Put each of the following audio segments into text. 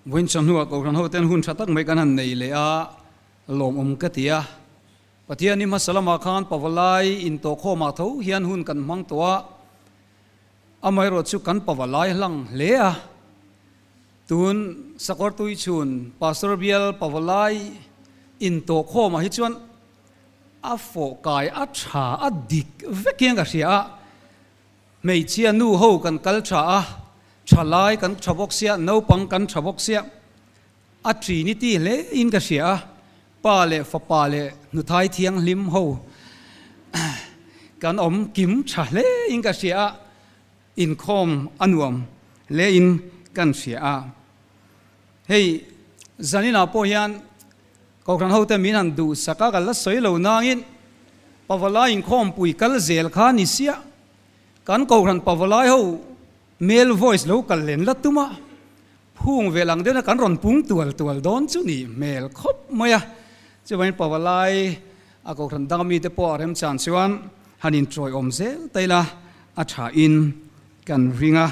Vawiin chawhnuah Kohhran hoten hun tha tak mai kan han nei leh a, lawmawm ka ti a. Pathian i hmasa lamah khan Pavalai intawhkhawmah tho hian hun kan hmang tawh a, amaherawh chu kan Pavalai hlang hle a. Tun Sakawr Tuichhun Pastor Bial Pavalai intawhkhawmah hi chuan a fawh kai a tha a dik vek hian ka hria a, hmeichhia nu ho kan kal tha a, thalai kan tha bawk sia, naupang kan tha bawk sia, a trinity hle in ka hria a, pa leh fapa leh hnuthai thianghlim ho kan awm kim tha hle in ka hria a, inkhawm a nuam hle in kan hria a. Hei zaninah pawh hian Kohhran hote min han duhsak a, kan la sawi lo nangin Pavalai inkhawmpui kal zel kha ni sia, kan Kohhran Pavalai ho male voice lo kal len la tum a, phung vel ang deuhna kan rawn pung tual tual dawn chu ni hmel khawp mai a. Chuvangin Pavalai a Kohhran danga mite pawh a remchan chuan han inṭawiawm zel ta ila a thain kan ring a.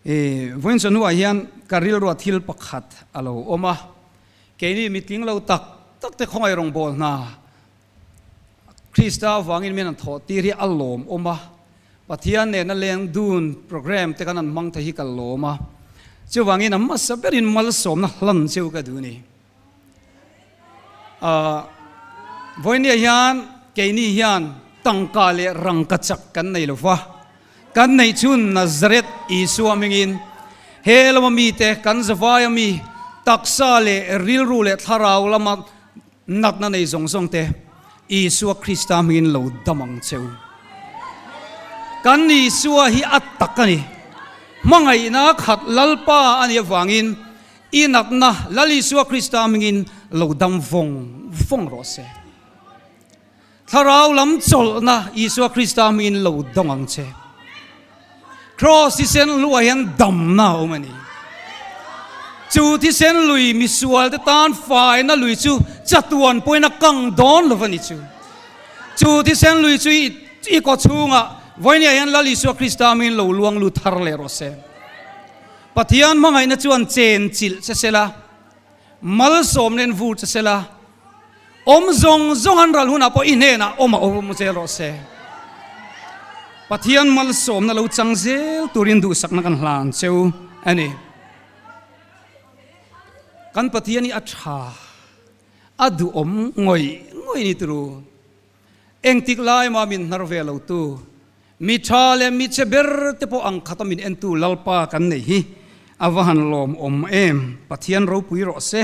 E, vawiin chawhnuah hian ka rilruah thil pakhat a lo awm a. Keini mitling lo tak tak te khawngaih rawngbâwl hna Krista avângin min an thawh tîr hi a lâwm awm a, Pathian nêna lêng dûn program te kan han hmang thei hi ka lâwm a, chuvângin a hmasa berin malsâwmna hlan cheu ka duh ni. Ahh, vawinia hian keini hian tangka leh rangka chak kan nei lo va, Kan neih chhun Nazareth Isua hmingin he lama mite kan zavaia mi taksa leh rilru leh thlarau lama natna nei zawng zawng te Isua Krista hmingin lo dam ang che u. Kan Isua hi a tak a ni. Hmangaihna khat Lalpa a nih avangin i natna Lal Isua Krista hmingin lo dam vawng vawng rawh se. Thlarau lam chawlhna Isua Krista hmingin lo dawng ang che. Kraws thisen luah hian damna a awm a ni. Chu thisen lui misual te tan faina lui chu chatuan pawhin a kang dawn lo va ni chu. Chu thisen lui chu i kaw chhungah vawinia hian Lal Isua Krista hmingin lo luang lut thar leh rawh se. Pathian hmangaihna chuan chen chilh che sela, Malsawm nen vur che sela, awm zawng zawng an ral hunah pawh i hnenah awm a awm zel rawh se. Pathian malsawmna lo chang zel turin duhsakna kan hlan cheu a ni. Kan Pathian hi a tha, a duhawm ngawih ngawih ni turu. Engtik lai mah min hnar ve lo tu, mi tha leh mi che ber te pawh ang khata min entu Lalpa kan nei hi a va han lawmawm em! Pathian ropui rawh se.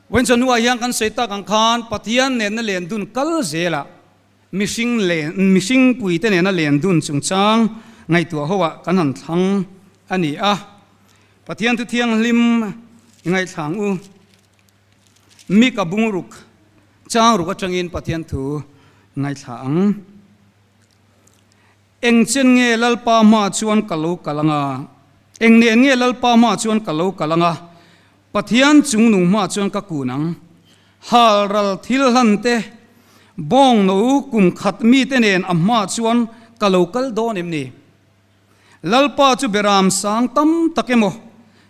Vawiin chawhnuah hian kan sawi tak ang khan Pathian nena len dun kal zelah mihring len mihring puite nena len dun chungchang ngaihtuah hoah kan han thlang a ni a. Pathian thu thianghlim i ngaihthlang u. Mika bungruk chang ruk atangin Pathian thu ngaithla ang. Eng chen nge Lalpa hmaah chuan ka lo kal anga? Eng nen nge Lalpa hmaah chuan ka lo kal anga? Pathian chungnung hmaah chuan ka kun ang. Hal ral thil hlan te, bawng no kum khat mite nen a hmaah chuan ka lo kal dawn em ni? Lalpa chu beram sang tam tak emaw,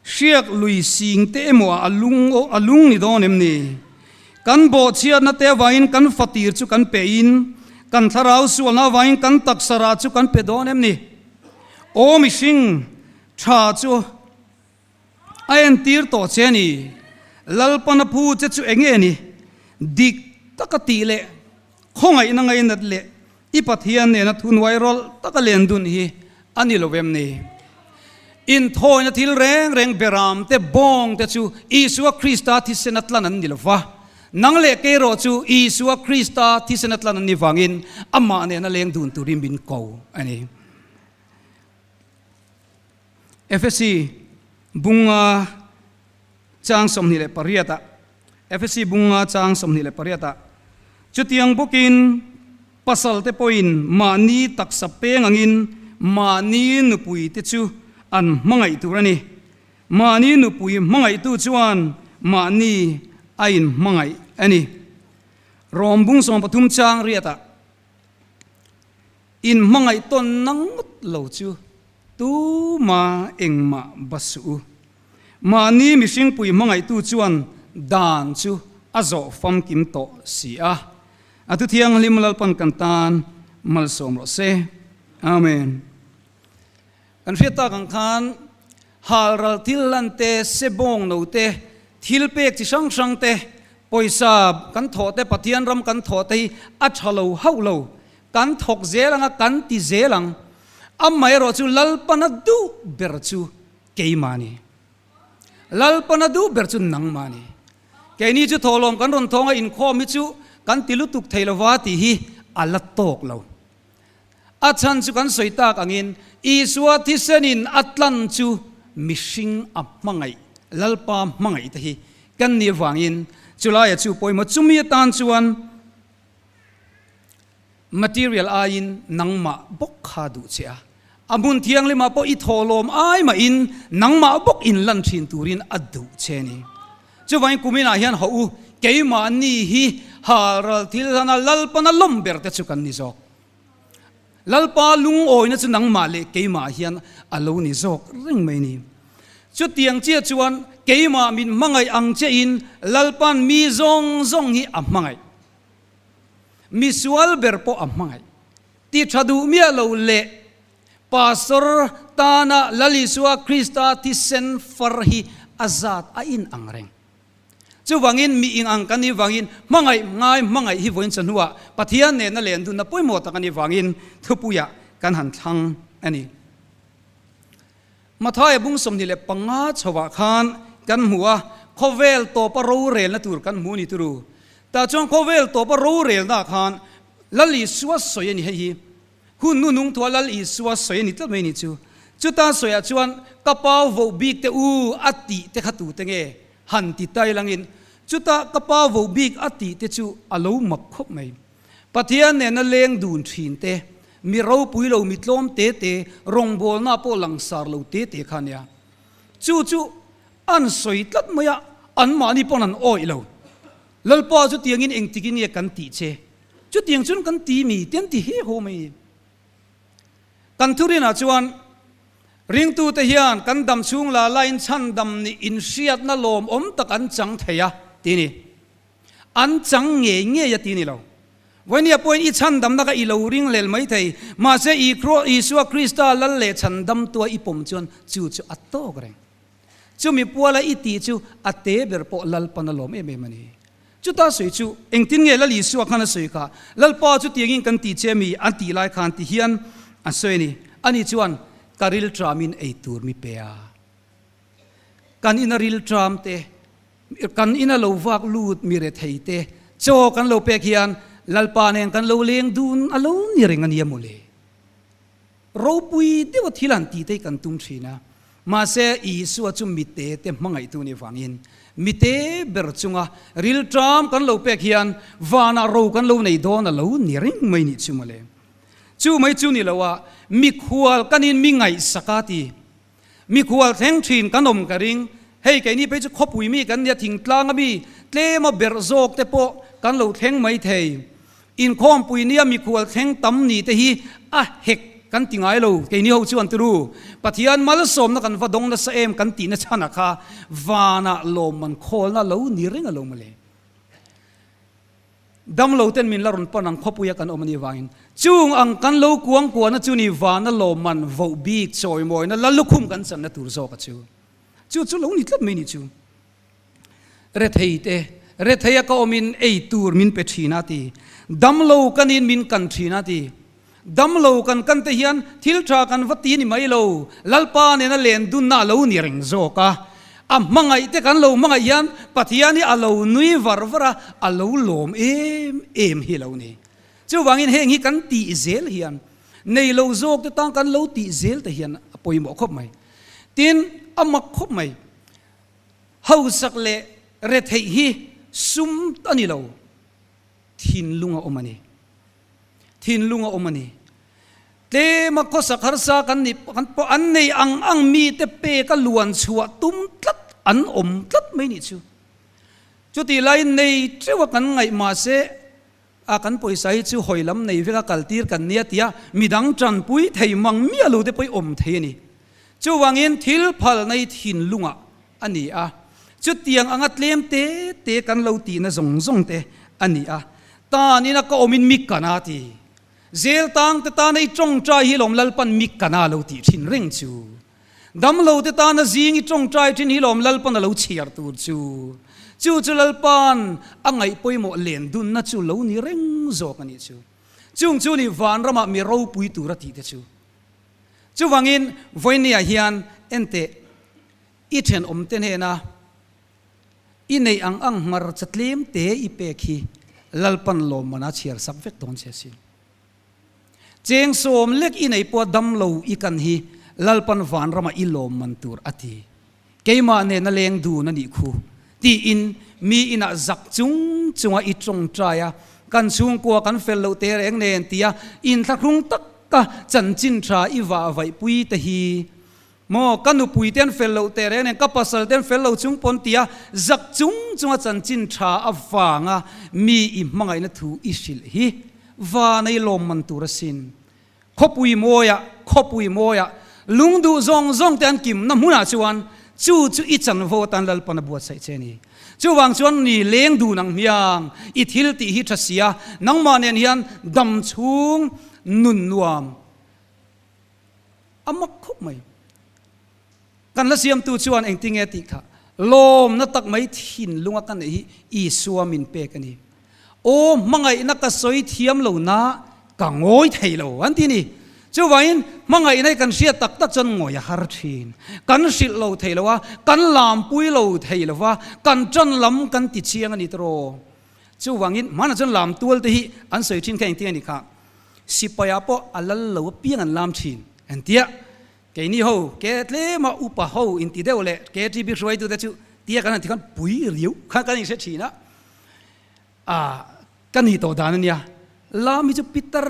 hriak lui sing te emaw ah a lung a lung ni dawn em ni? Kan bawhchhiatna te avangin kan fatir chu kan pe in, kan thlarau sualna avangin kan taksa rah chu kan pe dawn em ni? Aw mihring tha chu a entir tawh che a ni. Lalpana phu che chu enge ni? Dik taka tih leh khawngaihna ngainat leh I Pathian nena thunuai rawlh taka len dun hi a ni lo em ni? Inthawina thil reng reng beram te, bawng te chu Isua Krista thisen a tlan an ni lo va. Nang leh kei erawh chu Isua Krista thisen a tlan an ni vangin amah nena leng dun turin min ko a ni. Efesi bunga chang 28 ah Efesi bunga chang 28 ah, Chutiang bawkin pasalte pawhin mahni taksa peng angin mahni nupuite chu an hmangaih tur a ni. Mahni nupui hmangaihtu chuan mahni a inhmangaih a ni. Rom bung 13 chang riatah, Inhmangaih tawn na ngawt lo chu tuma engmah ba suh u. Mahni mihringpui hmangaihtu chuan dan chu a zawh famkim tawh si a. A thu thianghlim Lalpan kan tan malsawm rawh se. Amen. Kan hriat tak ang khan halral thil lan te, sebawng no te, thil pek chi hrang hrang te, pawisa kan thawh te, Pathian ram kan thawh te hi a tha lo hauh lo. Kan thawk zel ang a, kan ti zel ang. Amaherawh chu Lalpana duh ber chu keimah ni. Lalpana duh ber chu nangmah ni. Keini chu thawhlawm kan rawn thawng a, inkhawm hi chu kan ti lutuk thei lova tih hi a la tawk lo. A chhan chu kan sawi tak angin Isua thisenin a tlan chu mihring a hmangaih, Lalpa hmangaih te hi kan nih avangin chulaia chu pawimawh chumi atan chuan material aiin nangmah bawk kha duh che a. A hmun thianghlimah pawh i thawhlawm ai mahin nangmah bawk in lan thin turin a duh che a ni. Chuvangin kuminah hian haw u, keimahni hi halral thil hlana Lalpana lawm ber te chu kan ni zawk. Lalpa lungawina chu nangmah leh keimah hian a lo ni zawk reng mai ni. Chutiang chiah chuan keimah min hmangaih ang chiahin Lalpan mi zawng zawng hi a hmangaih. Misual ber pawh a hmangaih. Ti tha duh miah lo leh Pastor tana Lal Isua Krista thisen far hi a zat a in ang reng. Chuvangin mi ing ang kan nih vangin hmangaih ngai hmangaih hi vawiin chahnuah Pathian nena len dunna pawimawh tak a nih vangin thupuiah kan han thlang a ni. Mathaia bung 25 chhoah khan kan hmu a, khawvel tawpa rorelna tur kan hmu ni turu. Tah chuan khawvel tawpa rorelnaah khan Lal Isua sawi a ni hei hi. Hun nu nung thua Lal Isua sawi a ni tlat mai ni chu. Chuta sawiah chuan ka pau voh bik te u a tih te kha tute nge han ti tai langin chuta ka pau voh bik a tih te chu a lo mak khawp mai. Pathian nena leng dun thin te, mi ropui lo mi tlawm te te, rawngbawlna pawh langsar lo te te kha nia. Chu chu an sawi tlat mai a, anmahni pawn an awih lo. Lalpa chu tiangin engtikin nge kan tih che? Chutiang chuan kan ti mi te an ti he haw mai. Kan thurinah chuan ringtute hian kan dam chhung la lain chhandam nih inhriatna lawmawm tak an chang thei a ti ni. An chang ngei ngei a ti ni lo. Vawinia pawhin i chhandamna kha i lo ring lel mai thei, mahse Isua Krista lal leh chhandamtua i pawm chuan chu chu a tawk reng. Chumi puala i tih chu a te ber pawh Lalpan a lawm em em a ni. Chuta sawi chu engtin nge Lal Isua khan a sawi kha? Lalpa chu tiangin kan ti che mi an tih lai khan ti hian a sawi a ni. Ani chuan, Ka rilṭamin ei tur mi pe a. Kan ina rilṭam te, kan ina lo vak lut mi rethei te chaw kan lo pek hian Lalpa nen kan lo leng dun a lo ni reng a nia mawle. Ropui deuha thil han tih te hi kan tum thin a, mahse Isua chu mite te hmangaihtu nih vangin mite ber chunga rilṭam kan lo pek hian vanah ro kan lo nei dawn a lo ni reng mai nih chu mawle. Chu mai chu ni lo a, mikhual kan in mi ngaihsak a ti. Mikhual thleng thin kan awm ka ring, hei keini phei chu khawpui mi kan nia thingtlang a mi tlema berh zawk te pawh kan lo thleng mai thei. Inkhawmpui nia mikhual thleng tam ni te hi a hek kan ti ngai lo, keini ho chuan turu Pathian malsawmna kan va dawng nasa em kan tihna chhanah kha vanah lawmman khawlna lo ni reng a lo mawle. Damlo ten min la rawn pan ang khawpuia kan awm a nih vangin chung ang kan lo kuang kuahna chu ni vana lawmman voh bik chawimawina la lukhum kan channa tur zawk a chu. Chu chu lo ni tlat mai ni chu. Rethei te, retheia ka awmin ei tur min pe thin a ti. Damlo kanin min kan thin a ti. Damlo kan kan te hian thil tha kan va ti ni mai lo, Lalpa nena len dunna a lo ni reng zawk a. A hmangaih te kan lo hmangaih hian Pathian hi a lo nui var var a, a lo lawm em em hi lo ni. Chuvangin heng hi kan tih zel hian nei lo zawk te tan kan lo tih zel te hian a pawimawh khawp mai. Tin, a mak khawp mai. Hausak leh retheih hi sum a ni lo, thinlung a awm a ni. Thinlung a awm a ni. Tlema khawsak harsa kan nih kan pawh an nei ang ang mite pek a luan chhuah tum tlat an awm tlat mai nih chu. Chutih laiin nei teuh a kan ngaih mahse a kan pawisa hi chu hawi lam nei vek a kal tir kan nia tia midang tanpui thei mang miah lo te pawh i awm thei a ni. Chuvangin thil phal nei thinlungah. a ni a. Chutiang anga tlem te te kan lo tihna zawng zawng te a ni a. Tan ina ka awmin mi kana ti. Zel tang te tana i tawngtai hi lawm Lalpan mi kana lo tih thin reng chu. Damlo te tana zing i tawngtai thin hi lawm Lalpan a lo chhiar tur chu. Chu chu Lalpan a ngaih pawimawh len dunna chu lo ni reng zawk a nih chu. Chung chu ni vanramah mi ropui tur a tih te chu. Chuvangin vawinia hian enteh i thenawm te hnena i neih ang ang hmarcha tlem te i pek hi Lalpan lawmman a chhiar sak vek dawn che asin. Cheng sawm lek i nei pawh damlo i kan hi Lalpan vanrama i lawmman tur a ti. Keimah nena leng dun a nih khu tiin mi inah zak chung chunga i tawngtai a, kan chhungkua kan fel loh te reng nen tia inthlahrung taka chanchin tha i vah vaihpui te hi maw ka nupui te an fel loh te reng nen ka pasal te an fel lo chung pawn tia zak chung chunga chanchin tha avanga mi i hmangaihna thu i hrilh hi vanei lawmman tur asin. Khawpui mawiah, khawpui mawiah, lung duh zawng zawng te an kimna hmunah chuan chu chu i chanvo atan Lalpan a buatsaih che a ni. Chuvang chuan ni leng dun ang hmiang, i thil tih hi tha sia, nangmah nen hian dam chhung nun nuam a mak khawp mai. Kan la siamtu chuan engtinge tih kha lawmna tak mai thinlunga ka neih hi Isua min pek a ni. Aw hmangaihna ka sawi thiam lo na ka ngawi thei lo an ti a ni. Chuvangin hmangaihna hi kan hriat tak tak chuan ngawi a har thin. Kan hrilh lo thei lo a, kan lampui lo thei lo va, kan tan lam kan ti chiang a ni tawh. Chuvangin hmanah chuan lam tual te hi an sawi thin kha engtin a ni kha. Sipai ah pawh a lal lo apiang an lam thin an tia. Keini ho ke tlema upa ho inti deuh leh KTB hruaitute chu tia kan han ti khan pui riau khan kan inhre thin a, ah ka ni tawh dan a nia, lam hi chu pitar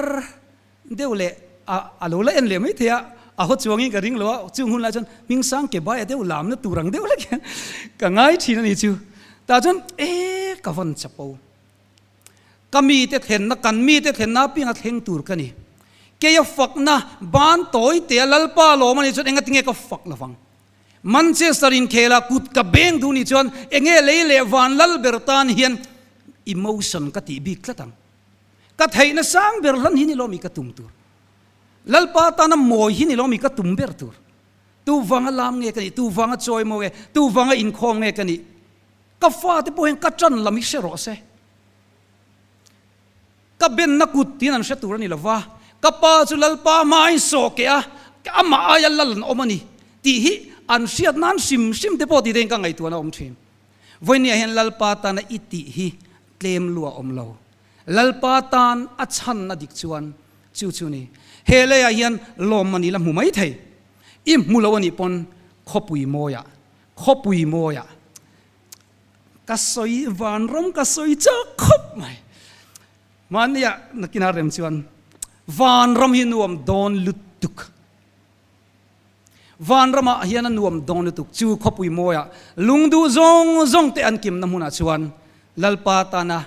deuh leh a a lo la en leh mai thei a, a haw chuangin ka ring lo a, chung hun lai chuan hmingsang ke baia deuh lamna tur ang deuh hlek hian ka ngai thin a ni chu, tah chuan e ka vawn chapo. Ka mite thlenna, kan mite thlenna apianga thleng tur ka ni. Keia fakna ban tawi tea Lalpa lawm a nih chuan engatinge ka fak lovang? Manchester inkhela kut ka beng duh nih chuan enge lei leh van lal ber tan hian emotion ka tih bik tlat ang. Ka theihna sang ber hlan hi ni lawmi ka tum tur. Lalpa tana mawi hi ni lawmi ka tum ber tur. Tu vanga lam nge ka nih? Tu vanga chawi maw nge? Tu vanga inkhawm nge ka nih? Ka fate pawh hian ka ṭan lam hi hre rawh se. Ka benna kut tiin an hre tur a ni lo va, ka pa chu Lalpa hmain sawh keh a, amah aia lal an awm a ni tih hi an hriat nan hrim hrim te pawh tih te hian ka ngaihtuahna a awm ṭhin. Vawinia hian Lalpa tana i tih hi tlem lu a awm lo. Lalpa tan a chhanna dik chuan chu chu ni. He leiah hian lawmman i la hmu mai thei. I hmu lo a nih pawn khawpui mawiah Khawpui mawiah ka sawi vanram ka sawi chak khawp mai. Mahniah nakinah rem chuan vanram hi nuam dawn lutuk. Vanramah hian a nuam dawn lutuk chu khawpui mawiah lungduh zawng zawng te an kimna hmunah chuan Lalpa tana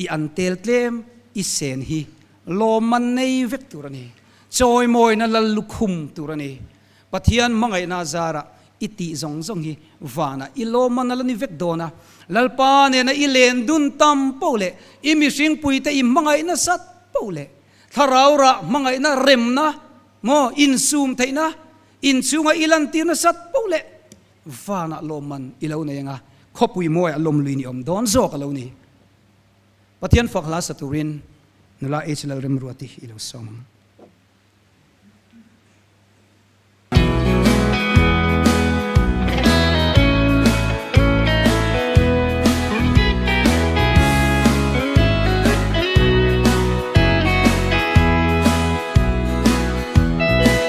I an tel tlem i sen hi lawmman nei vek tur a ni. Chawimawina lal lukhum tur a ni. Pathian hmangaihna zarah i tih zawng zawng hi vanah i lawmman a la ni vek dawn a. Lalpa nena i len dun tam poh leh i mihringpuite i hmangaih nasat poh leh thlarau rah hmangaihna remna maw insum theihna inchhunga i lantir nasat poh leh Vanah lawmman i lo nei anga, khawpui mawiah lawmlui ni awm dawn zawk a lo ni. Pathian fak hla sa turin nula H Lalremruati i lo sawm ang.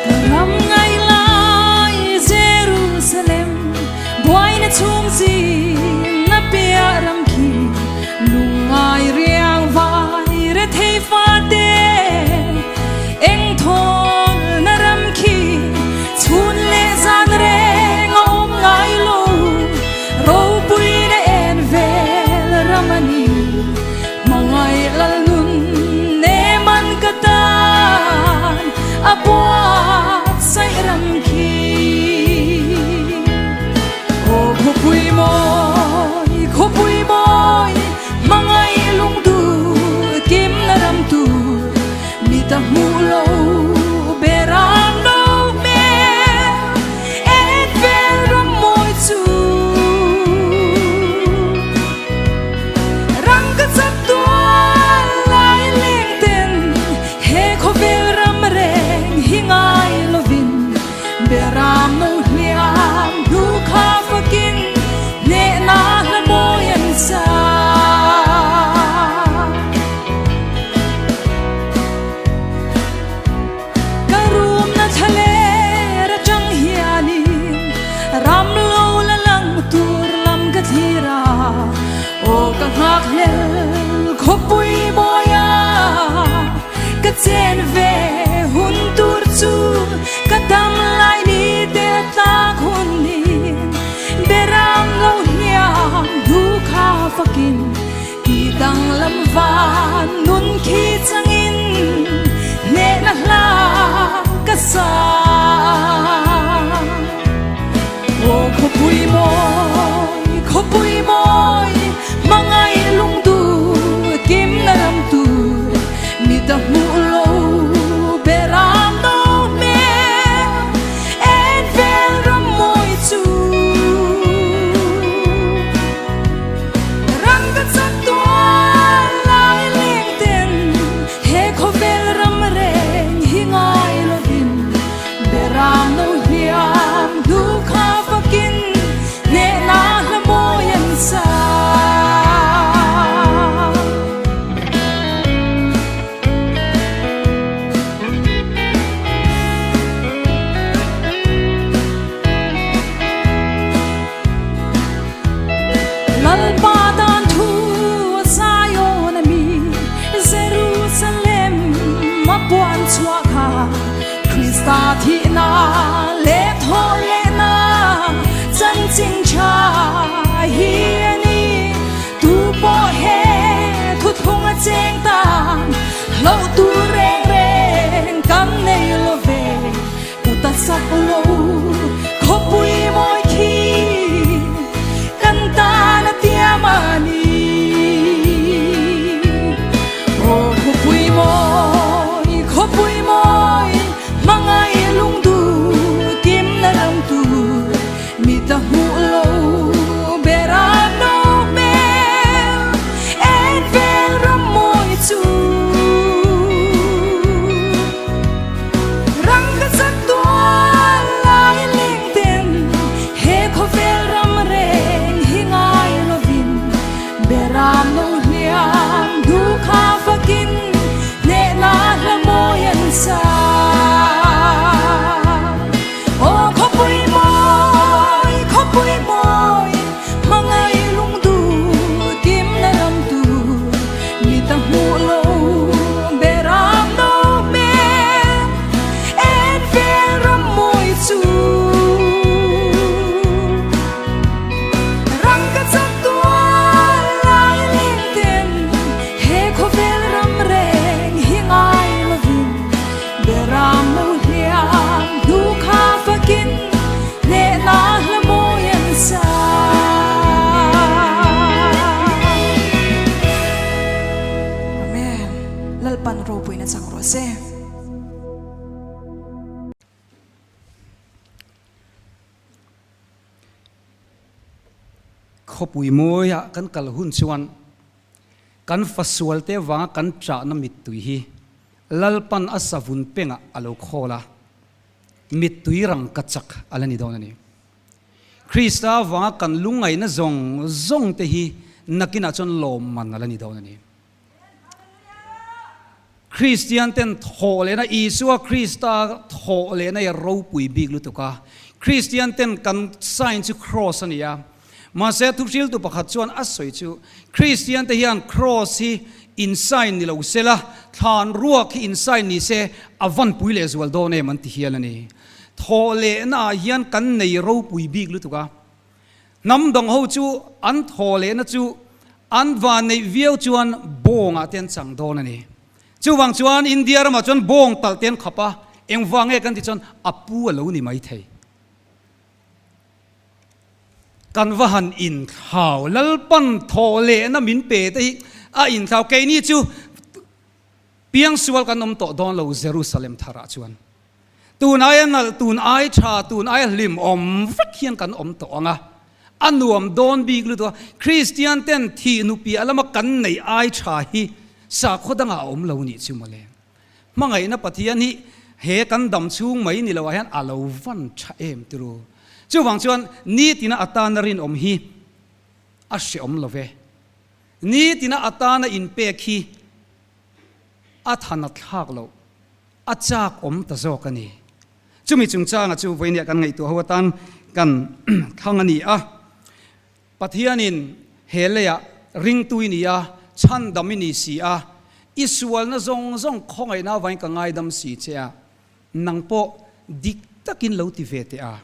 Ka ram ngai lai Jerusalem buaina chhung zing na piah ram khi lungngai riang vai rethei fate eng thawl na ram khi chhun leh zan reng a awm ngai lo ropui na en vel ram a ni. Hmangaih lal nun nem an ka tan a buatsaih ram khi. chen ve hun tur chu ka dam lai ni te tlak hun in beram lo hniam hnu kha fakin ti danglam van nun khi changin hnehna hla ka sa. Aw khawpui mawi, khawpui mawi, hmangaih lungdu kimna ram tur, mi ta hmuh lo beram no hmel, en vel ram mawi chu. Ram ka chak tual lai leng ten, he khawvel ram reng hi ngai lovin, Beram no hliam hnu kha fakin hnehna hla mawi an sa. Lalpa dan thu Zion a mi Jerusalem a puan chhuah kha Krista thihna leh thawh lehna chanchin tha hi a ni. Tu pawh he thuthlung a cheng tan hlauh tur reng reng kan nei lo ve. Kut a sak lo khawpui mawi khi kan tan a tiam a ni. Aw khawpui mawi, khawpui mawi, hmangaih lungdu kimna ram tur, mi ta hmuh lo ber a no hmel, en vel ram mawi chu. Ram ka chak tual lai leng ten, he khawvel ram reng hi ngai lovin, Beram no hliam hnu kha fakin hnehna hla mawi an sa. Aw khawpui mawi, khawpui mawi, hmangaih lungdu kimna ram tur, mi ta hmuh lo beram no hmel, en vel ram mawi chu. Ram ka chak tual lai leng ten he khawvel ram reng hi ngai lovin beram lo hliam hnu kha fakin hnehna hla mawi an sa. Amen. Lalpan ropuina chang rawh se. Khawpui mawiah kan kal hun chuan kan fasualte vanga kan ṭahna mittui hi Lalpan a savun pengah a lo khawl a, mittui rang ka chak a la ni dawn a ni. Krista vanga kan lungngaihna zawng zawng te hi nakinah chuan lawmman a la ni dawn a ni. Kristian ten thawh lehna, Isua Krista thawh lehna hi a ropui bik lutuk a. Kristian ten kan sign chu cross a ni a. Mahse thuhriltu pakhat chuan a sawi chu, Kristian te hian cross hi in sign ni lo sela, thlan ruak hi in sign ni se a van pui leh zual dawn em an ti hial a ni. Thawh lehna ah hian kan nei ropui bik lutuk a. Hnam dang ho chu an thaw lehna chu an van neih viau chuan bawngah te an chang dawn a ni. Chuvang chuan India ramah chuan bawng talh te an khap a, engvang nge kan tih chuan a pu a lo ni mai thei. Kan va han inthlau, Lalpan thaw lehna min pe te hi a inthlau. Keini chu piangsual kan awm tawh dawn lo Jerusalem tharah chuan. Tun aia nalh, tun ai tha, tun aia hlim awm vek hian kan awm tawh ang a, a nuam dawn bik lutuk a. Kristian ten thih nupiah lama kan neih ai tha hi sakhaw dangah a awm lo nih chu mawle. Hmangaihna Pathian hi he kan dam chhung mai ni loah hian a lo van tha em tiru. Chuvang chuan nitina atana rinawm hi a hreawm lo ve. Nitina atana inpek hi a than a thlak loh. A chak awm ta zawk a ni. Chumi chungchanga chu vawinia kan ngaihtuah ho atan kan thlang a ni a. Pathianin he leiah ringtu i ni a, chhandam i ni si a, I sualna zawng zawng khawngaihna avangin ka ngaidam si che a, nang pawh dik takin lo ti ve teh a.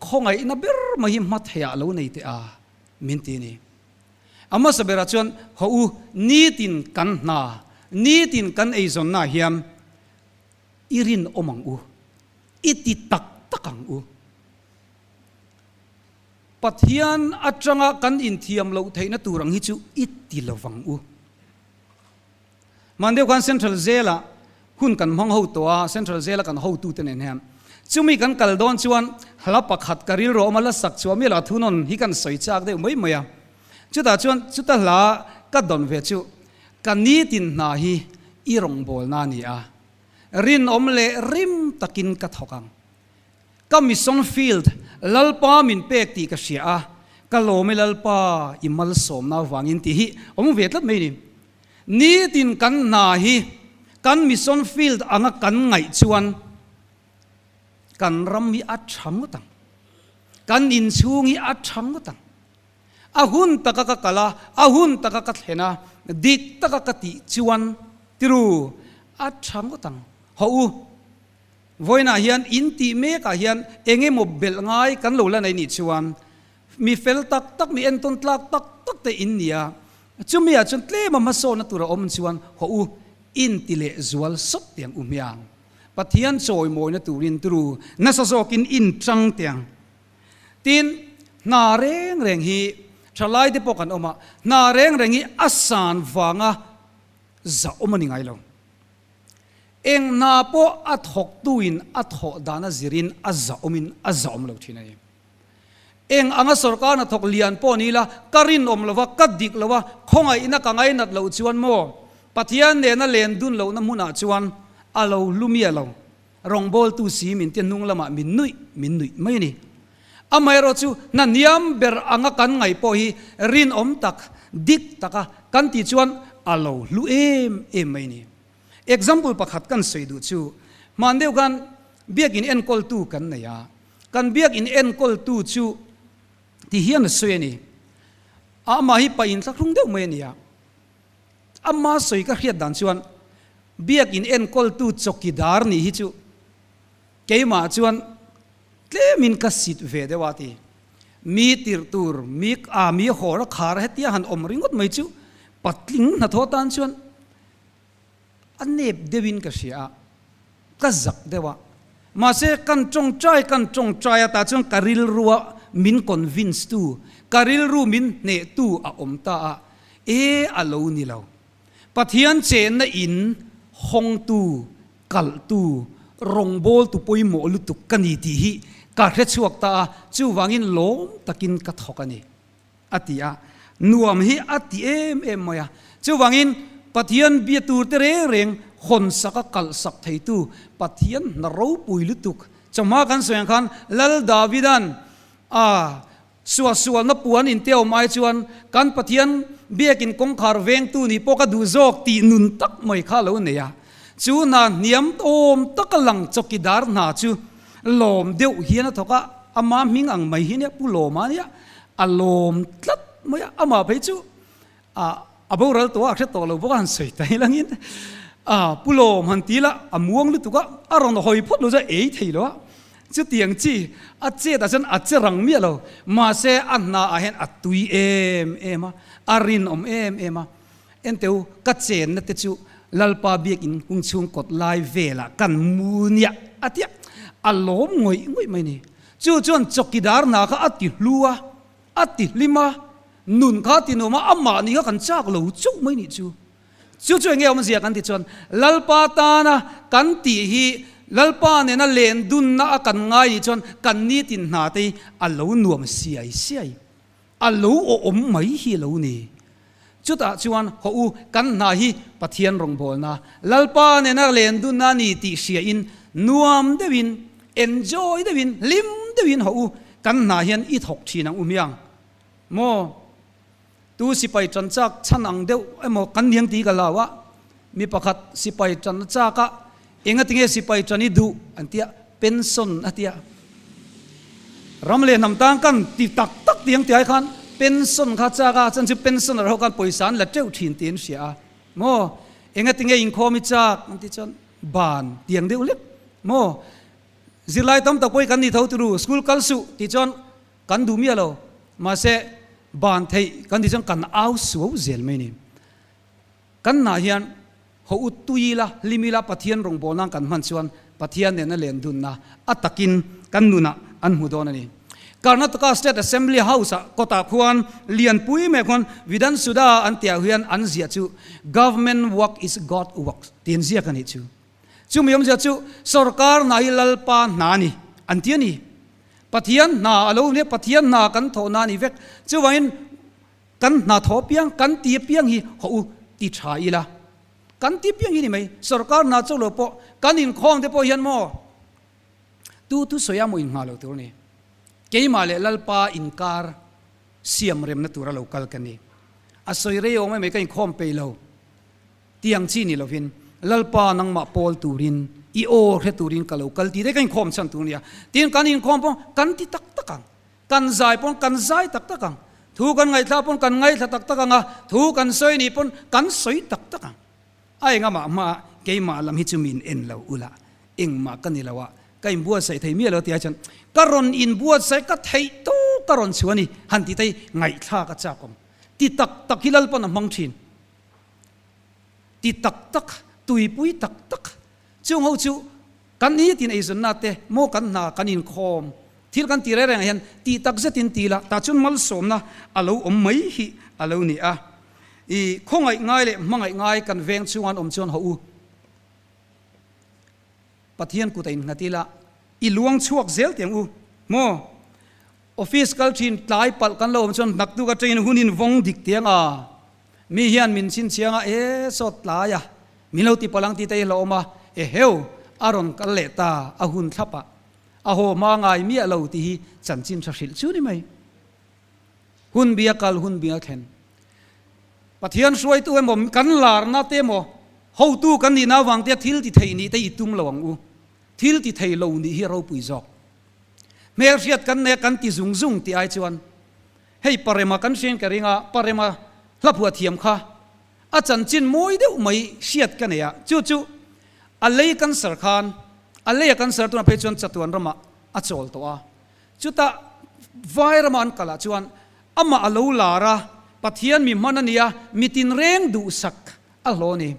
Khawngaihna ber mai hi hma theiah lo nei teh a, min ti a ni. A hmasa berah chuan, Haw u, nitin kan hna, nitin kan eizawnnaah hian i rinawm ang u, i ti tak tak ang u. Pathian atanga kan inthiam loh theihna tur ang hi chu i ti lo vang u. Hman deuh khan Central Jail-ah hun kan hmang ho tawh a, Central Jail-a kan hotute nen hian. Chumi kan kal dawn chuan hla pakhat ka rilru awm a, la sak chhuah miah lo a thunawn hi kan sawi chak deuh mai mai a. Chutah chuan chuta hla ka dawn ve chu, Ka nitin hna hi i rawngbawlna a ni a, rinawm leh rim takin ka thawk ang. Ka mission field Lalpa min pek tih ka hria a, ka lawm e Lalpa i malsawmna avangin tih hi awm ve tlat mai ni. Nitin kan hna hi kan mission field anga kan ngaih chuan kan ram hi a tha ngawt ang, kan inchhung hi a tha ngawt ang. A hun taka ka kal a, a hun taka ka thlen a, dik taka ka tih chuan tiru a tha ngawt ang. Hawh u. Vawiinah hian in tih mekah hian eng emaw belh ngai kan lo la nei nih chuan mi fel tak tak, mi entawn tlak tak tak te in ni a, chumi ah chuan tlema hmasawnna tur a awm chuan haw u in ti leh zual sawt tiang u hmiang. Pathian chawimawina turin turu nasa zawkin in chang tiang. Tin, hna reng reng hi thalai te pawh kan awm a, hna reng reng hi a san vanga zahawm a ni ngai lo. Eng hna pawh a thawktuin a thawh dan a zirin a zahawmin a zahawm lo thin a ni. Eng anga sorkar hnathawk lian pawh ni ila, ka rinawm lo va, ka dik lo a, khawngaihna ka ngainat loh chuan maw Pathian nena len dun lohna hmunah chuan a lo hlu miah lo. Rawngbawltu si min tia hnung lamah min nuih min nuih mai a ni. Amaherawh chu hna hniam ber anga kan ngaih pawh hi rinawm tak, dik taka kan tih chuan a lo hlu em em mai a ni. Example pakhat kan sawi duh chu, hman deuh khan biakin enkawltu kan nei a, kan biakin enkawltu chu ti hian a sawi a ni, amah hi pa inthlahrung deuh mai a ni a, ama sawi ka hriat dan chuan biakin enkawltu chawkidar nih hi chu keimah chuan tlemin ka sit ve deuh a ti. Mi tirh tur, mi a mi hawr a khar hetia han awm ringawt mai chu patling hnathawh tan chuan A nep deuhin ka hria a, ka zak deuh a. Mahse, kan tawngtai kan tawngtai a, tah chuan ka rilrua min convince tu, ka rilru min hneh tu a awm ta a, e a lo ni lo. Pathian chenna in hawngtu, kalhtu, rawngbawltu pawimawh lutuk ka ni tih hi ka hrechhuak ta a, chuvangin lawm takin ka thawk a ni. A ti a, nuam hi a ti em em mai a. Chuvangin, Pathian bia tur te reng reng hawn sak a kalh sak theitu Pathian hna ropui lutuk. Chawhma kan sawi ang khan Lal Davidan a suahsualna puan intiawm ai chuan kan Pathian biakin kawngkhar vengtu nih pawh ka duh zawk tih nun tak mai kha a lo nei a. Chu hna hniam awm taka lang chawkidar hna chu lawm deuh hian a thawk a, ama hming ang mai hi nia Pu Lawma nia. A lawm tlat mai a, amah phei chu a a boral tawh a, a hre tawh lo bawk a, han sawi ta ilangin a pu lawm han ti ila a muang lutuk a, a rawn hawi phawt lo chu a ei thei lo a, chutiang chi a chet ah chuan a che rang miah lo, mahse a hna ah hian a tui em em a, a rinawm em em a, enteu ka chenna te chu Lalpa biakin hung chhung kawt lai velah kan mu nia a tia, a lawm ngawih ngawih mai a ni. Chu chuan chawkidar hna kha a ti hlu a, a ti hlim a, nun kha a ti nuam a, amah ni kha kan chak lo chauh mai nih chu. Chu chu enge awmzia kan ti chuan Lalpa tana kan tih hi Lalpa nena len dunna a kan ngai nih chuan kan nitin hna te hi a lo nuam siai siai, a lo awm mai hi a lo ni. Chutah chuan haw u, kan hna hi Pathian rawngbawlna, Lalpa nena len dunna a ni tih hriain nuam deuhin, enjoy deuhin, hlim deuhin haw u, kan hna hian i thawk thin ang u hmiang maw? Tu sipai tan chak chhan ang deuh emaw kan niang tih ka lau a, mi pakhat sipai tan a chak a, engatinge sipai tan i duh an tia, pension a tia. Ram leh hnam tan kan ti tak tak tiang ti ai khan pension kha chak a, chuan chu pensioner ho khan pawisa an la teuh thin tiin hria a maw? Engatinge inkhawm i chak an tih chuan ban tiang deuh hlek maw? Zirlai tam tak pawh hi kan ni tho turu school kal suh tih chuan kan duh miah lo mahse ban theih kan tih chuan kan au suau zel mai a ni. Kan hnah hian haw ut tui ila hlim ila Pathian rawngbawlna kan hman chuan Pathian nena len dunna a takin kan nunah an hmu dawn a ni. Karnataka State Assembly House-ah kawtah khuan lianpui mai khuan Vidhan Sudha an tihah hian an ziah chu Government work is God work tih an ziak a nih chu. Chumi awmzia chu sorkar hna hi Lalpa hna a ni an ti a ni. Pathian hna a lo nia Pathian hna kan thawhna a ni vek. Chuvangin kan hna thawh piang kan ti piang hi haw u ti tha ila. Kan ti piang hi ni mai. Sorkar hna chauh lo pawh kan inkhawm te pawh hian maw Tu thusawi a maw inngah lo tur a ni. Keimah leh Lalpa inkar siam remna tura lo kal ka ni. A sawi rei awm emai ka inkhawm peih lo tiang chi ni lovin Lalpa nangmah pawl turin i aw hre turin ka lo kal tih te ka inkhawm chhan tur a ni a. Tin kan inkhawm pawh kan ti tak tak ang. Kan zai pawn kan zai tak tak ang. Thu kan ngaihthla pawn kan ngaihthla tak tak ang a, thu kan sawi nih pawn kan sawi tak tak ang. A engamah hmaah keimah lam hi chu min en lo ula, engmah ka ni lo a, ka inbuatsaih thei miah lo tih ai chuan ka rawn inbuatsaih ka theih tawk ka rawn chhuah a ni han tih te hi ngaihthlak a chak awm. Ti tak tak hi Lalpan a hmang thin. Ti tak tak, tuipui tak tak chung ho chu kan nitin eizawnna te maw kan hna kan inkhawm thil kan ti reng rengah hian ti tak zetin ti la tah chuan malsawmna a lo awm mai hi a lo ni a. I khawngaih ngai leh hmangaih ngai kan veng chhunga an awm chuan haw u. Pathian kut a innghat ila i luang chhuak zel teh ang u maw? Office kal thin tlai palh kan lo awm chuan naktuk atangin hun in vawng dik teh ang a. Mi hian min chhinchhiang a e sawt tlai a min lo ti palh ang tih te hi hlauhawm a eheu a rawn kal leh ta a hun thlap ah a haw hma ngai miah lo tih hi chanchin tha hrilh chu ni mai. Hun bia kal hun bia thlen. Pathian hruaitu emaw kan larna te emaw hotu kan nihna avang te thil ti thei nih te i tum lo ang u. Thil ti thei lo nih hi a ropui zawk. Hmelhriat kan nei a kan ti zung zung tih ai chuan hei Parema kan hriain ka ring a, Parema hlaphuah thiam kha a chanchin mawi deuh mai hriat ka nei a, chu chu a lei cancer khan a lei a cancer tunah phei chuan chatuan ramah a chawl tawh a, Chutah vai rama an kalah chuan amah a lo lar a, Pathian mi hman a ni a, mi tinreng duhsak a hlawh a ni.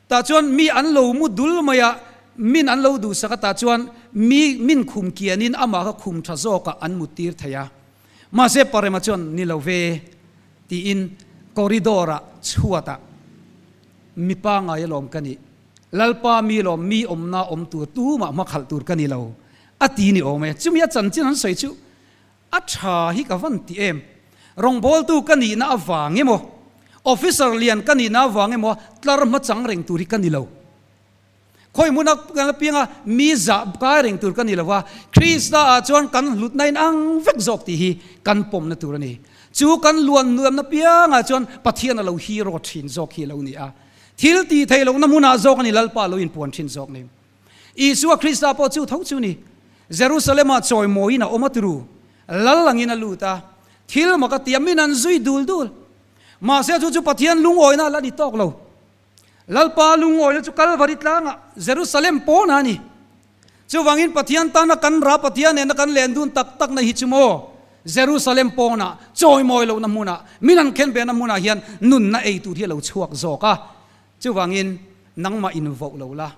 Tah chuan mi an lo mu dul mai a, min an lo duhsak a, tah chuan mi min khum kianin amah kha khum tha zawkah an muttir thei a. Mahse Parema chuan ni lo ve tiin corridor-ah chhuatah mi pangngai alawm ka nih, Lalpa mi lawm mi awmna awm tur tumah hmakhalh tur ka ni lo A ti ni awm e. Chumi a chanchin an sawi chu a tha hi ka van ti em. Rawngbawltu ka nihna avang emaw, officer lian ka nihna avang emaw tlar hma chang reng tur hi ka ni lo. Khawi hmuna kan apianga mi zah kai reng tur ka ni lo va, Krista ah chuan kan hlutna in ang vek zawk tih hi kan pawmna tur a ni. Chu kan luan nuamna piangah chuan Pathian a lo hero thin zawk hi a lo ni a. Thil tih theih lohna hmunah zawk a ni Lalpa lo inpuan thin zawk ni. Isua Krista pawh chu tho chu ni. Jerusalem-ah chawimawiin a awm a turu. Lal angin a lut a, thil mak a ti a, min an zui dul dul. Mahse chu chu Pathian lungawina a la ni tawk lo. Lalpa lungawina chu Kalvari tlangah Jerusalem pawnah a ni. Chuvangin Pathian tana kan ra Pathian nena kan len dun tak takna hi chu maw Jerusalem pawnah chawimawi lohna hmunah min an khen behna hmunah hian nunna ei tur hi a lo chhuak zawk a. Chuvangin nangmah invoh lo la.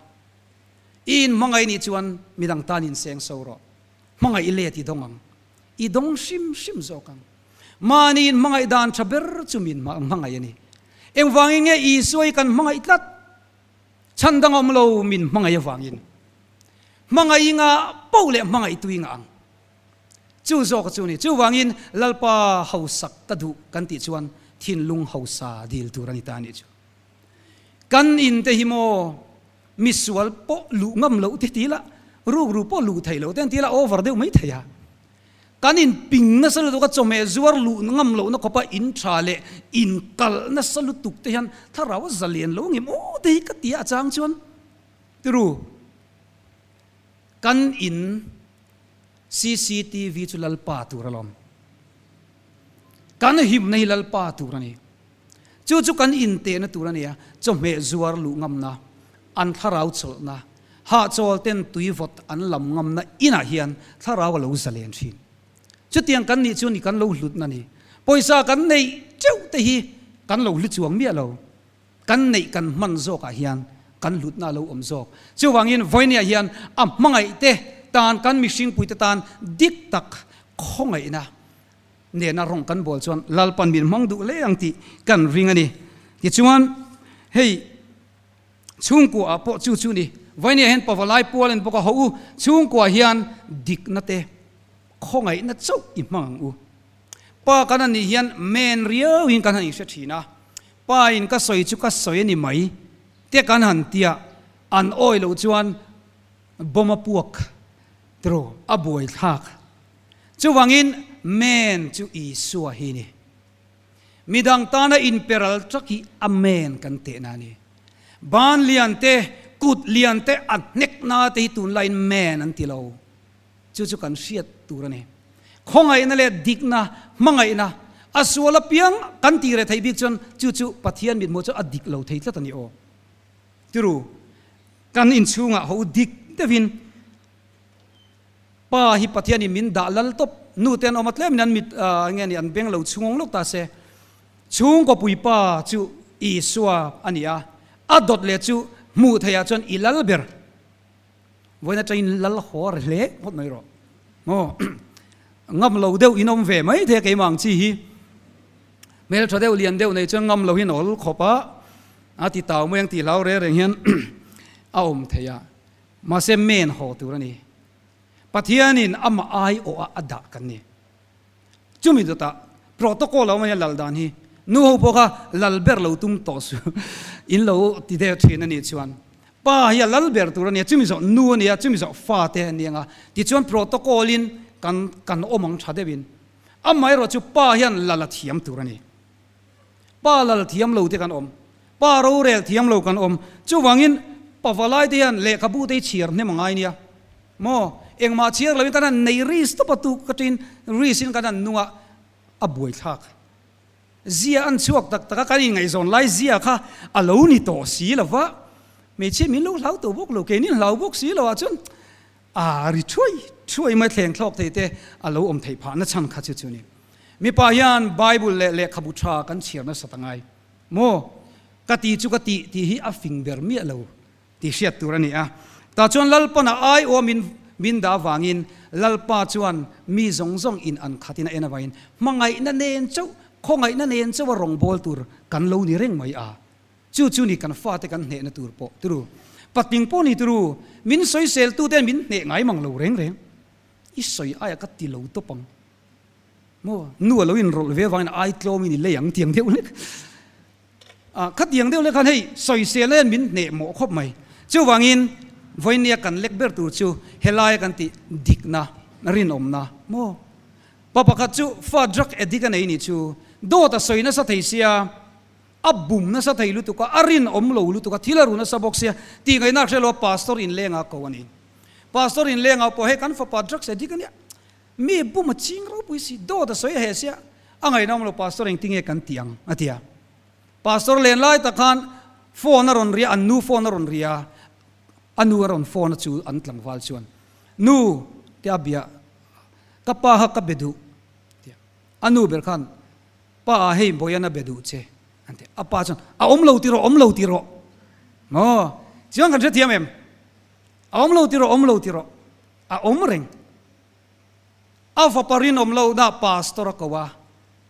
I inhmangaih nih chuan midang tan inseng so rawh. Hmangaih i let i dawng ang. I dawng hrim hrim zawk ang. Mahni inhmangaih dan tha ber chu min hmangaih a ni. Engvangin nge Isua hi kan hmangaih tlat? Chhan dang awm lo min hmangaih avangin. Hmangaih i ngah poh leh hmangaihtu i ngah ang. Chu zawk chu a ni. Chuvangin Lalpa hausak ka duh kan tih chuan thinlung hausa dil tur a ni ta a nih chu. Kan in te hi maw misual pawh luh ngam loh te ti la, rukru pawh luh theih loh te an ti la over deuh mai thei a. Kan in ping nasa lutuk a chawhmeh zuar luh ngam lohna khawpa in tha leh in kalh nasa lutuk te hian thlarau a zalian lo ngem aw te hi ka ti a a chang chuan tiru kan in cctv chu Lalpa tur alawm. Kan himna hi Lalpa tur a ni. Chu chu kan intehna tur a ni a, chawhmeh zuar luh ngamna, an thlarau chawlhna, hahchawl ten tui vawt an lam ngamna inah hian thlarau a lo zalen thin. Chutiang kan nih chu ni kan lo hlutna ni. Pawisa kan neih teuh te hi kan lo hlu chuang miah lo. Kan neih kan hman zawkah hian kan hlutna a lo awm zawk. Chuvangin vawinia hian a hmangaih te tan kan mihringpui te tan dik tak khawngaihna nena rawng kan bawl chuan Lalpan min hmang duh hle ang tih kan ring a ni. Tichuan hei chhungkua ah pawh chu chu ni. Vawinia hian pavalai pual an bawk a, haw u chhungkua hian dikna te khawngaihna chauh i hmang ang u. Pa kan han nih hian men riau in kan han inhre thin a, pa in ka sawi chu ka sawi a ni mai te kan han tia, an awi loh chuan bomb a puak tiraw a buai thlak. Chuvangin men chu Isua hi ni. Midang tana inperal tak hi a men kan tehna a ni. Ban lian te, kut lian te a hnek na te hi tunlaiin men an ti lo. Chu chu kan hriat tur a ni. Khawngaihna leh dikna, hmangaihna, a sual apiang kan tih reh theih bik chuan chu chu Pathian mithmuh chu a dik lo thei tlat a ni aw. Tiru, kan inchhungah ho dik deuhin Pa hi Pathianin min dah lal tawp, nu te an awm a tlemin an mit nge ni an beng lo chhungawng lawk ta se. Chhungkaw puipa chu Isua a ni a, a dawt leh chu hmuh theihah chuan i lal ber. Vawiin atangin lal haw a ri hle ngawt mai rawh. Maw? Ngam lo deuh in awm ve mai thei a keimah ang chi hi. Hmeltha deuh lian deuh nei chuan ngam lo hian awl khawp a, a ti tau mai ang tih hlau reng reng hian a awm thei a. Mahse men haw tur a ni. Pathianin amah aiawh a a dah kan ni. Chumi dawtah protocol a awm a nia lal dan hi. Nu ho pawh kha lal ber lo tum tawh su in lo ti deuh thin a nih chuan pa hi a lal ber tur a nia, chumi zawh nu a nia, chumi zawh fa te a ni ang a. Tichuan protocol in kan kan awm ang tha deuh in. Amaherawh chu pa hian lal a thiam tur a ni. Pa lal thiam lo te kan awm, pa rorel thiam lo kan awm. Chuvangin pavalai te hian lehkhabu te hi chhiar hnem a ngai nia. Maw? Engmah chhiar loin kan han nei ris tawp a tuk ka ṭin ris in kan han nung a, a buaithlak. Zia an chhuak tak tak a, kan inngaihzawn lai zia kha a lo ni tawh si lo va, hmeichhia min lo hlau tawh bawk lo, keini hlau bawk si lo ah chuan a ri thuai thuai mai thleng thlawk thei te a lo awm theih phah na chhan kha chu chu ni. Mipa hian Bible leh lehkhabu tha kan chhiar nasat a ngai maw? Ka ti chu ka tih tih hi a fing ber miah lo. Tih hriat tur a ni a. Tah chuan Lalpana aiawh min min dah avangin Lalpa chuan mi zawng zawng in an khatin a en avangin hmangaihna nen chauh, khawngaihna nen chauh a rawngbâwl tur kan lo ni reng mai a. Chu chu ni kan fate kan hnehna tur pawh turu. Patling pawh ni turu, min sawiseltuten min hneh ngai mang lo reng reng. I sawi aia ka ti lo tawp ang. Maw? Nu a lo inrawlh ve avangin ai tlawmin i lei ang tiang deuh hlek. Ah, khatiang deuh leh khan hei sawisel hian min hneh mawh khawp mai. Chuvangin vawinia kan lek ber tur chu helaia kan tih dikna, rinawmna maw? Pa pakhat chu fa drug addict a nei nih chu dawt a sawi nasa thei sia, a bum nasa thei lutuk a, a rinawm lo lutuk a, thil a ru nasa bawk sia tih ngaihna a hre lo a, pastor inleng a ko a ni. Pastor inleng ah pawh hei kan fapa drugs addict a nia, mi bum a ching ropui si, dawt a sawi a heh sia, a ngaihna awm lo pastor engtinge kan tih ang a ti a. Pastor len lai tak khan phone a rawn ria, an nu phone a rawn ria, a nu a rawn phone a chu an tlangval chuan, Nu te a bia, ka pa kha ka be duh tia, a nu ber khan, Pa ah hei Bawian a be duh che an ti, a pa chuan, A awm lo tiraw, awm lo tiraw, maw? Chuan kan hrethiam em? A awm lo tiraw, awm lo tiraw, a awm reng. A fapa rinawm lohna pastor a ko a,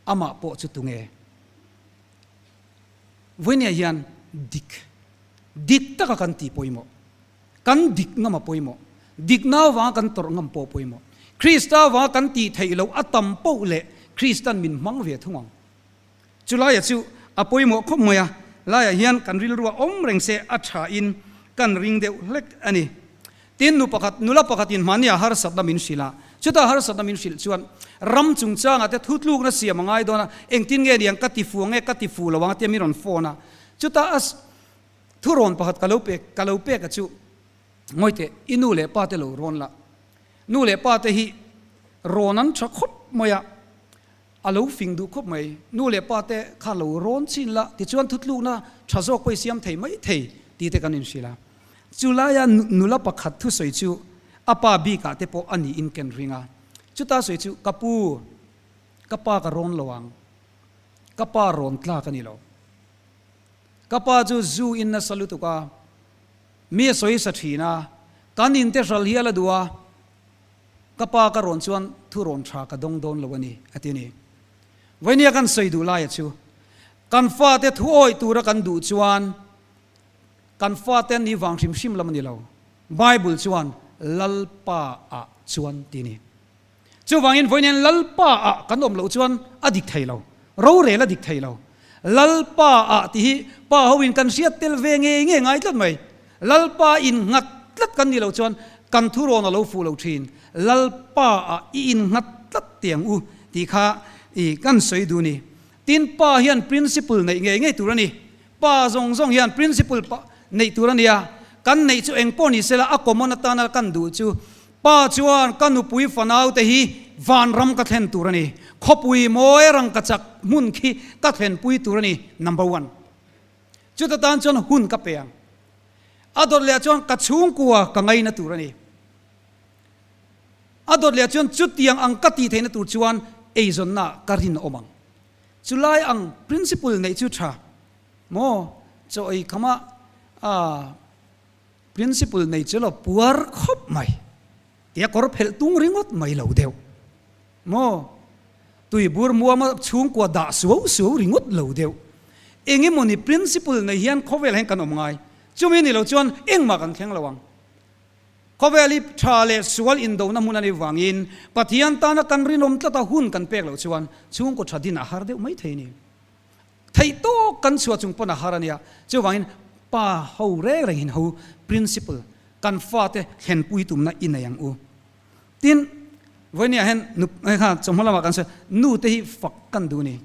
amah pawh chu tunge? Vawinia hian dik, dik taka kan tih pawimawh, kan dik ngam a pawimawh, dikna avanga kan tawrh ngam pawh a pawimawh. Krista avanga kan tih theih loh a tam poh leh Kristan min hmang ve thung ang. Chulaia chu a pawimawh khawp mai a, laiah hian kan rilrua awm reng se a thain kan ring deuh hlek a ni. Tin, nu pakhat, nula pakhatin hmahnia harsatna min hrilh a, chuta harsatna min hrilh chuan ram chungchangah te thutlukna siam a ngai dawn a, engtin nge niang ka ti fu ang nge ka ti fu lo ang tia min rawn phone a, chuta a thurawn pakhat ka lo pek ka lo pek a chu, Ngawi teh, i nu leh pa te lo rawn la, nu leh pa te hi rawn an tha khawp mai a. A lo fing duh khawp mai. Nu leh pa te kha lo rawn chin la, tichuan thutlukna tha zawk pawh i siam thei mai thei tih te kan inhrilh a. Chu laia nula pakhat thusawi chu a pa bikah te pawh a niin ken ring a. Chuta sawi chu, Ka pu, ka pa ka rawn lo ang. Ka pa rawn tlak a ni lo. Ka pa chu zu in nasa lutuk a, mi a sawi sa thin a, kan inte hral hial a duh a, Ka pa ka rawn chuan thu rawn tha ka dawng dawn lo a ni, a ti a ni. Vainia kan sawi duh laia chu, kan fate thu awih tura kan duh chuan kan fate an nih vang hrim hrim lam a ni lo. Bible chuan Lalpa ah chuan ti a ni. Chuvangin vawiin Lalpa ah kan awm loh chuan a dik thei lo, rorel a dik thei lo. Lalpa ah tih hi pa hoin kan hriat tel ve ngei ngei ngai tlat mai. Lalpa innghat tlat kan nih loh chuan kan thurawn a lo fuh lo thin. Lalpa ah i innghat tlat tiang u tih kha i kan sawi duh ni. Tin, pa hian principle neih ngei ngei tur a ni. Pa zawng zawng hian principle pa neih tur a nia. Kan neih chu eng pawh ni sela a common atana kan duh chu pa chuan ka nupui fanau te hi vanram ka thlen tur a ni. Khawpui mawi rangkachak hmun khi ka thlenpui tur a ni, number one. Chuta tan chuan hun ka pe ang. A dawt leh ah chuan ka chhungkua ka ngaina tur a ni. A dawt leh ah chuan chutiang ang ka tih theihna tur chuan eizawnna ka rinawm ang. Chulai ang principle neih chu tha maw? Chaw ei khama a principle nei chu lo puar khawp mai. Tia kawr phelh tung ringawt mai lo deuh maw? Tuibur muama chhungkua dah suau suau ringawt lo deuh. Engemawni principle nei hian khawvel hian kan awm ngai. Chumi ni lo chuan engmah kan thleng lo ang. Khawvel hi tha leh sual indona hmun a nih vangin Pathian tana kan rinawm tlata hun kan pek loh chuan chhungkaw tha din a har deuh mai thei a ni. Theih tawk kan chhuah chung pawn a har a nia. Chuvangin pa ho reng rengin ho principle kan fate thlenpui tumna i nei ang u. Tin, vawinia hian nu hei kha chawhma lamah kan sawi nu te hi fak kan duh a ni.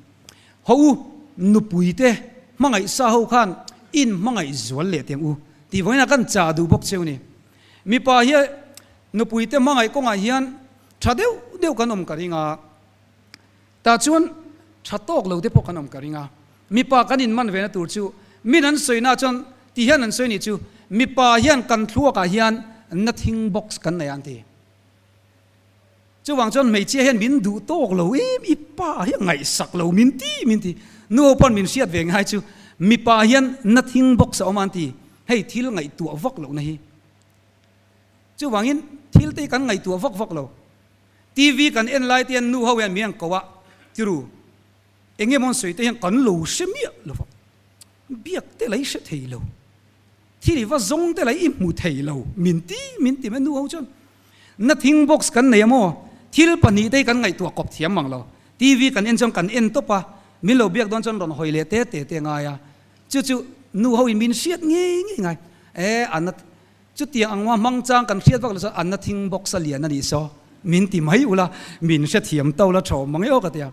Ho u, nupui te hmangaih sa ho khan in hmangaih zual leh teh ang u tih vawiinah kan chah duh bawk cheu a ni. Mipa hi nupui te hmangaih kawngah hian tha deuh deuh kan awm ka ring a, tah chuan tha tawk lo te pawh kan awm ka ring a. Mipa kan inman ve na tur chu min an sawi na chuan ti hian an sawi nih chu mipa hian kan thluakah hian nothing box kan nei a an ti. Chuvang chuan hmeichhia hian min duh tawk lo em i pa hi a ngaihsak lo min ti min ti. Nu ho pawn min hriat ve ngai chu mipa hian nothing box a awm a an ti. Hei thil ngaihtuah vak lohna hi. Chuvangin thil te hi kan ngaihtuah vak vak lo. TV kan en lai te hian nu ho hian min an ko a tiru. Eng nge maw an sawi te hian kan lo hre miah lo va, biak te la i hre thei lo, thil i va zawng te la i hmu thei lo min ti min ti mai nu ho chuan nothing box kan nei a maw, thil pahnih te hi kan ngaihtuah kawp thiam mang lo, TV kan en chuan kan en tawp a, min lo biak dawn chuan rawn hawi leh te te te ngai a, chu chu nu ho in min hriat ngei ngei ngai, e a na chutiang ang hmang chang kan hriat vak lo chuan a nothing box a lian a nih saw min ti mai ula, min hrethiam to la tha mang e aw ka ti a.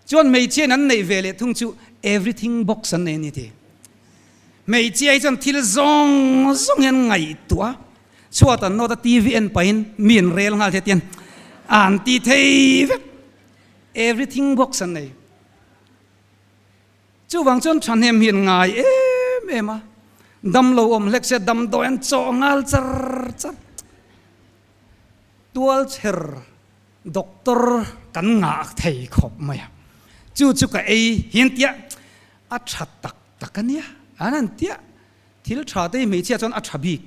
Chuan hmeichhiain an neih ve leh thung chu everything box an nei a ni ti. Hmeichhia hi chuan thil zawng zawng hi an ngaihtuah a, chhuat an nawt a TV en pahin mi an rel nghal thei tian an ti thei vek. Everything box an nei. Chuvang chuan thahnem hi an ngai em em a, damlo awm hlek se damdawi an chawh nghal char char. Tualchher Doctor kan ngah thei khawp mai a, chu chu ka ei hian tia a tha tak tak a nia, an han tia thil tha te hi hmeichhia chuan a tha bik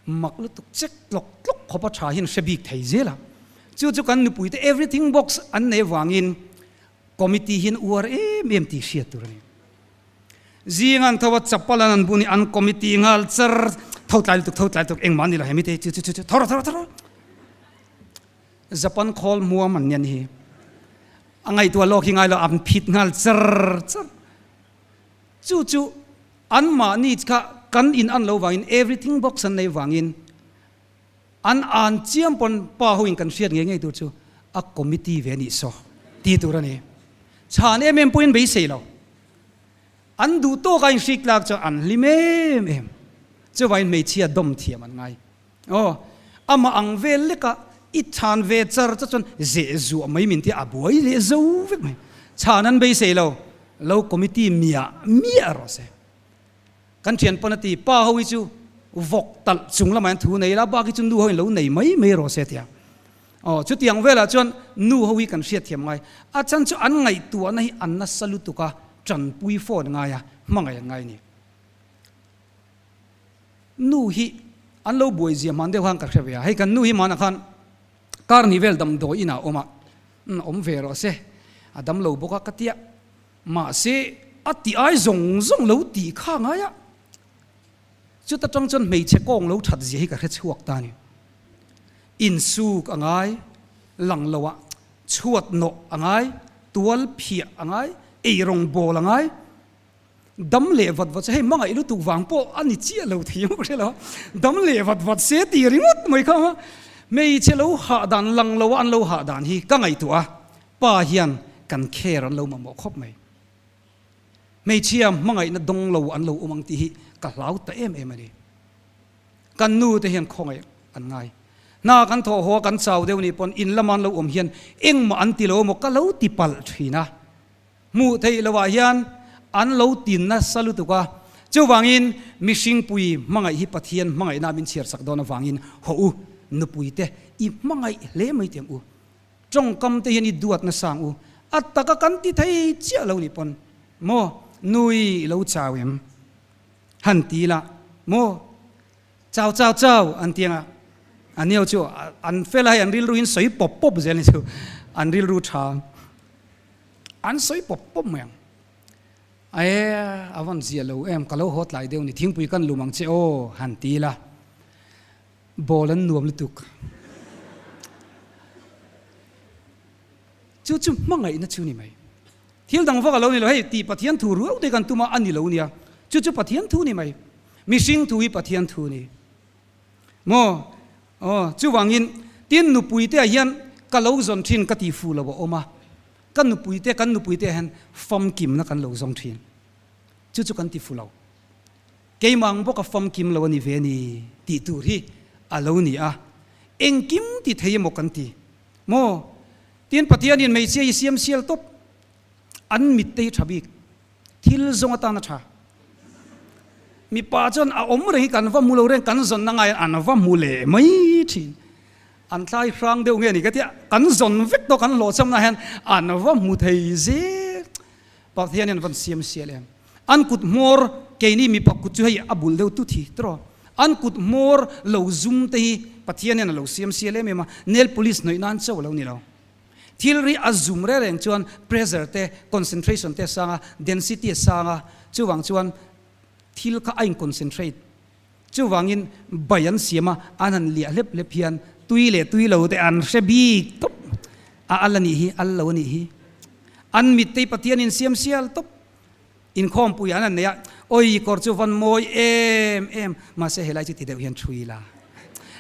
mak lutuk chek tlawk tlawk khawp a tha hian hre bik thei zel a, chu chu kan nupui te everything box an nei avangin committee hian uar em em tih hriat tur a ni. Zing an tho a chapal an an bun i an committee nghal char tho tlai lutuk tho tlai lutuk engmah ni lo hemi te chu chu chu tho rawh tho rawh tho rawh Japan khawl muam an nian hi a ngaihtuah lawk hi ngai lo an phit nghal char char chu chu an mahni kha kan in an lo vangin everything box an nei vangin an an chiam pawn pa ho in kan hriat ngei ngei tur chu a committee ve nih saw ti tur a ni chhan em em pawhin beisei lo. An duh tawk a inhrik tlak chuan an hlim em em. Chuvangin hmeichhia dawm thiam an ngai. Aw, amah ang vel leka I chhan ve char char chuan zeh zuah mai min tia a buai leh zo vek mai. Chhan an beisei lo, lo committee miah miah rawh se. Kan thian pawn a ti, pa ho hi chu vawk talh chung lamah hian thu nei la, bak hi chu nu ho in lo nei mai mai rawh se tia. Aw, chutiang velah chuan nu ho hi kan hriatthiam ngai. A chan chu an ngaihtuahna hi an nasa lutuk a, tanpui phone ngai a, hmangaih an ngai a ni. Nu hi an lo buai zia hman deuh khan ka hre ve a, hei kan nu hi hmanah khan kar ni vel damdawi inah a awm a, awm ve rawh se, a dam lo bawk a ka tia, mahse a tih ai zawng zawng lo tih kha ngai a, chuta tang chuan hmeichhe kawng lo that zia hi ka hre chhuak ta a ni. Insuk a ngai, lang lo ah chhuat nawh a ngai, tual phiah a ngai, eirawng bawl a ngai. Dam leh vat vat se, hei hmangaih lutuk vang pawh a ni chiah lo thei ang ka hre lo a, dam leh vat vat se tih ringawt mai kha hmeichhe lo hah dan lang lo a an lo hah dan hi ka ngaihtuah a, pa hian kan care an lo mamawh khawp mai. Hmeichhia hmangaihna dawng lo an lo awm ang tih hi ka hlau ta em em a ni. Kan nu te hian khawngaih an ngai. Hna kan thawh haw a kan chau deuh nih pawn in lama an lo awm hian engmah an ti lo emaw ka lo ti palh thin a. Hmuh theih lohah hian an lo tin nasa lutuk a, chuvangin mihringpui hmangaih hi Pathian hmangaihna min chhiarsak dawn avangin haw u, nupuite i hmangaih hle mai teh ang u. Tawngkam te hian i duat nasa ang u, a taka kan ti thei chiah lo nih pawn maw nui i lo chau em? Han ti ila maw chau chau chau an ti ang a, a nio chu an fel a hei an rilru in sawi pawp pawp zel ni chu an rilru tha. An sawi pawp pawp mai ang. Ae, a vawn zia lo em, ka lo haw tlai deuh ni, thingpui kan lum ang che aw, han ti ila. Ball an nuam lutuk. Chu chu hmangaihna chu ni mai. Thil dang vak a lo ni lo, hei tih Pathian thu ruau te kan tum a, a ni lo nia. Chu chu Pathian thu ni mai. Mihring thu hi Pathian thu ni. Maw? Aw, chuvangin, tin nupuite ah hian ka lo zawn thin ka ti fu lo a awm a, ka nupuite, kan nupuite ah hian famkimna kan lo zawng thin. Chu chu kan ti fu lo. Keimah ang bawka famkim lo a ni ve ni tih tur hi a lo ni a, engkim ti thei emaw kan ti. Maw? Tin Pathianin hmeichhia hi siam sial tawp, an mitte hi tha bik. Thil zawng atan a tha. Mipa chuan a awm reng hi kan va hmu lo reng, kan zawnna ngaiin an va hmu leh mai thin. An tlai hrang deuh nge ni ka tia, kan zawn vek tawh kan hlawhchhamna hian an va hmu thei zel. Pathian hian an van siam sial em. An kut hmawr, keini mipa kut chu hei a bul deuh tut hi tiraw. An kut hmawr lo zum te hi Pathian hian a lo siam sial em em a, nail polish hnawih nan chauh a lo ni lo. Thil ri a zum reng reng chuan pressure te, concentration te a sang a, density a sang a, chuvang chuan thil kha a in concentrate. Chuvangin bai an siam a, an han liah hlep hlep hian tui leh tui lo te an hre bik tawp. A al a nih hi, al lo a nih hi. An mit te hi Pathian in siam sial tawp. Inkhawmpui an han nei a, Awi kawr chu van mawi em em, mahse helai chu ti deuh hian thui la.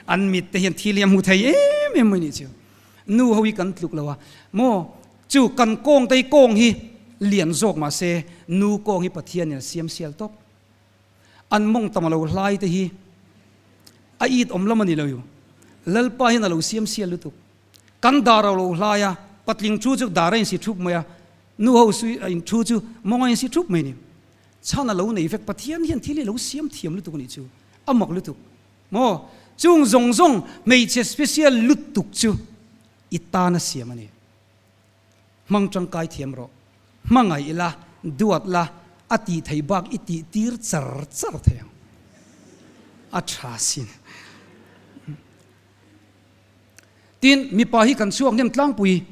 An mit te hian thil hi a hmu thei em em mai nih chu. Nu ho hi kan tluk lo a, maw chu kan kawng te hi kawng hi lian zawk mahse nu kawng hi Pathian in a siam sial tawp. An mawng tam a lo hlai te hi a it awm lam a ni lo yu. Lalpa hian a lo siam sial lutuk. Kan dar a lo hlai a, patling thu chu dar a insi thup mai a, nu ho sui a in thu chu mawng a insi thup mai a ni. Chhan a lo nei vek, Pathian hian thil hi a lo siam thiam lutuk a nih chu, a mak lutuk. Maw? Chung zawng zawng hmeichhe special lutuk chu i tan a siam a ni. Hmang tangkai thiam rawh. Hmangaih la, duat la, a tih thei bak i tih tir char char thei ang. A tha sin. Tin, mipa hi kan chhuak hnem tlangpui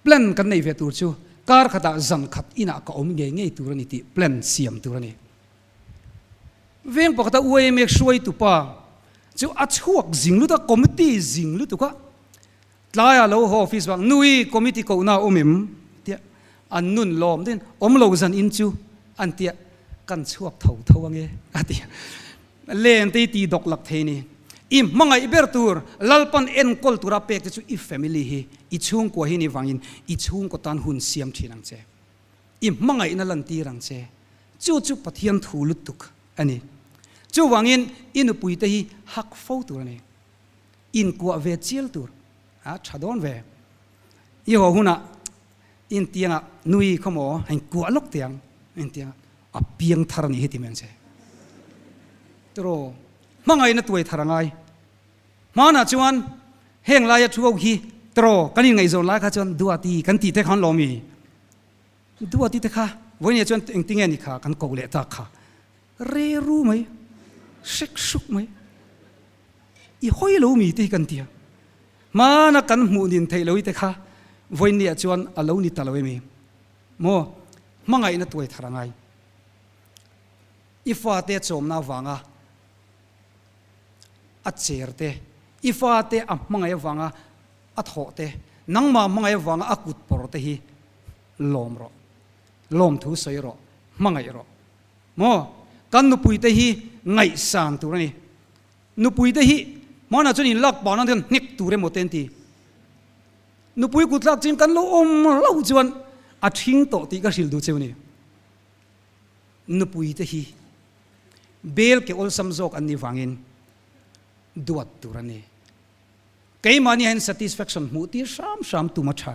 plan kan nei ve tur chu kar khatah zan khat inah ka awm ngei ngei tur a ni tih plan siam tur a ni. Veng pakhata UAMA hruaitu pa chu a chhuak zing lut a, committee zing lutuk a, tlaiah lo haw office vang, Nui, committee kohna a awm em? tia an nun lawm deuhin, Awm lo zan in chu an tia, kan chhuak tho tho ange a ti. Len te hi ti dawk lak thei ni. I hmangaih ber tur Lalpan enkawl tura pek te chu i family hi, i chhungkua hi ni vangin i chhungkaw tan hun siam thin ang che. I hmangaihna lantir ang che. Chu chu Pathian thu lutuk a ni. Chuvangin i nupuite hi hak fo tur a ni. Inkuah ve chial tur. A tha dawn ve. I haw hunah intiangah nui khaw maw a inkuah lawk teh ang intiangah a piang thar a nih hi ti mai ang che. Tiraw hmangaihna tuai thar a ngai. Hmanah chuan heng laia thu ho hi tiraw kan inngaihzawn lai kha chuan duati kan tih te khan lawm i. Duati te kha vawinia chuan engtinge ni kha kan koh leh tak kha re ru mai, hrek hruk mai. I hawi lo mi te hi kan ti a, hmana kan hmuh nin theih lo i te kha vawinia chuan a lo ni ta lo emi? Maw hmangaihna tuai thar a ngai. I fate chawmna avanga a cher te, i fate a hmangaih avanga a thawh te, nangmah hmangaih avanga a kut pawr te hi lawm rawh, lawmthu sawi rawh, hmangaih rawh. Maw? Kan nupuite hi ngaihsan tur a ni. Nupuite hi hmanah chuan inlak pah nan hian hnek tur emaw te an ti. Nupui kutthlak chin kan lo awm lo chuan a ṭhing tawh tih ka hrilh duh cheu a ni. Nupuite hi bel ke awlsam zawk an nih vangin duat tur a ni. Keimahni hian satisfaction hmuh tir hram hram tum a ṭha.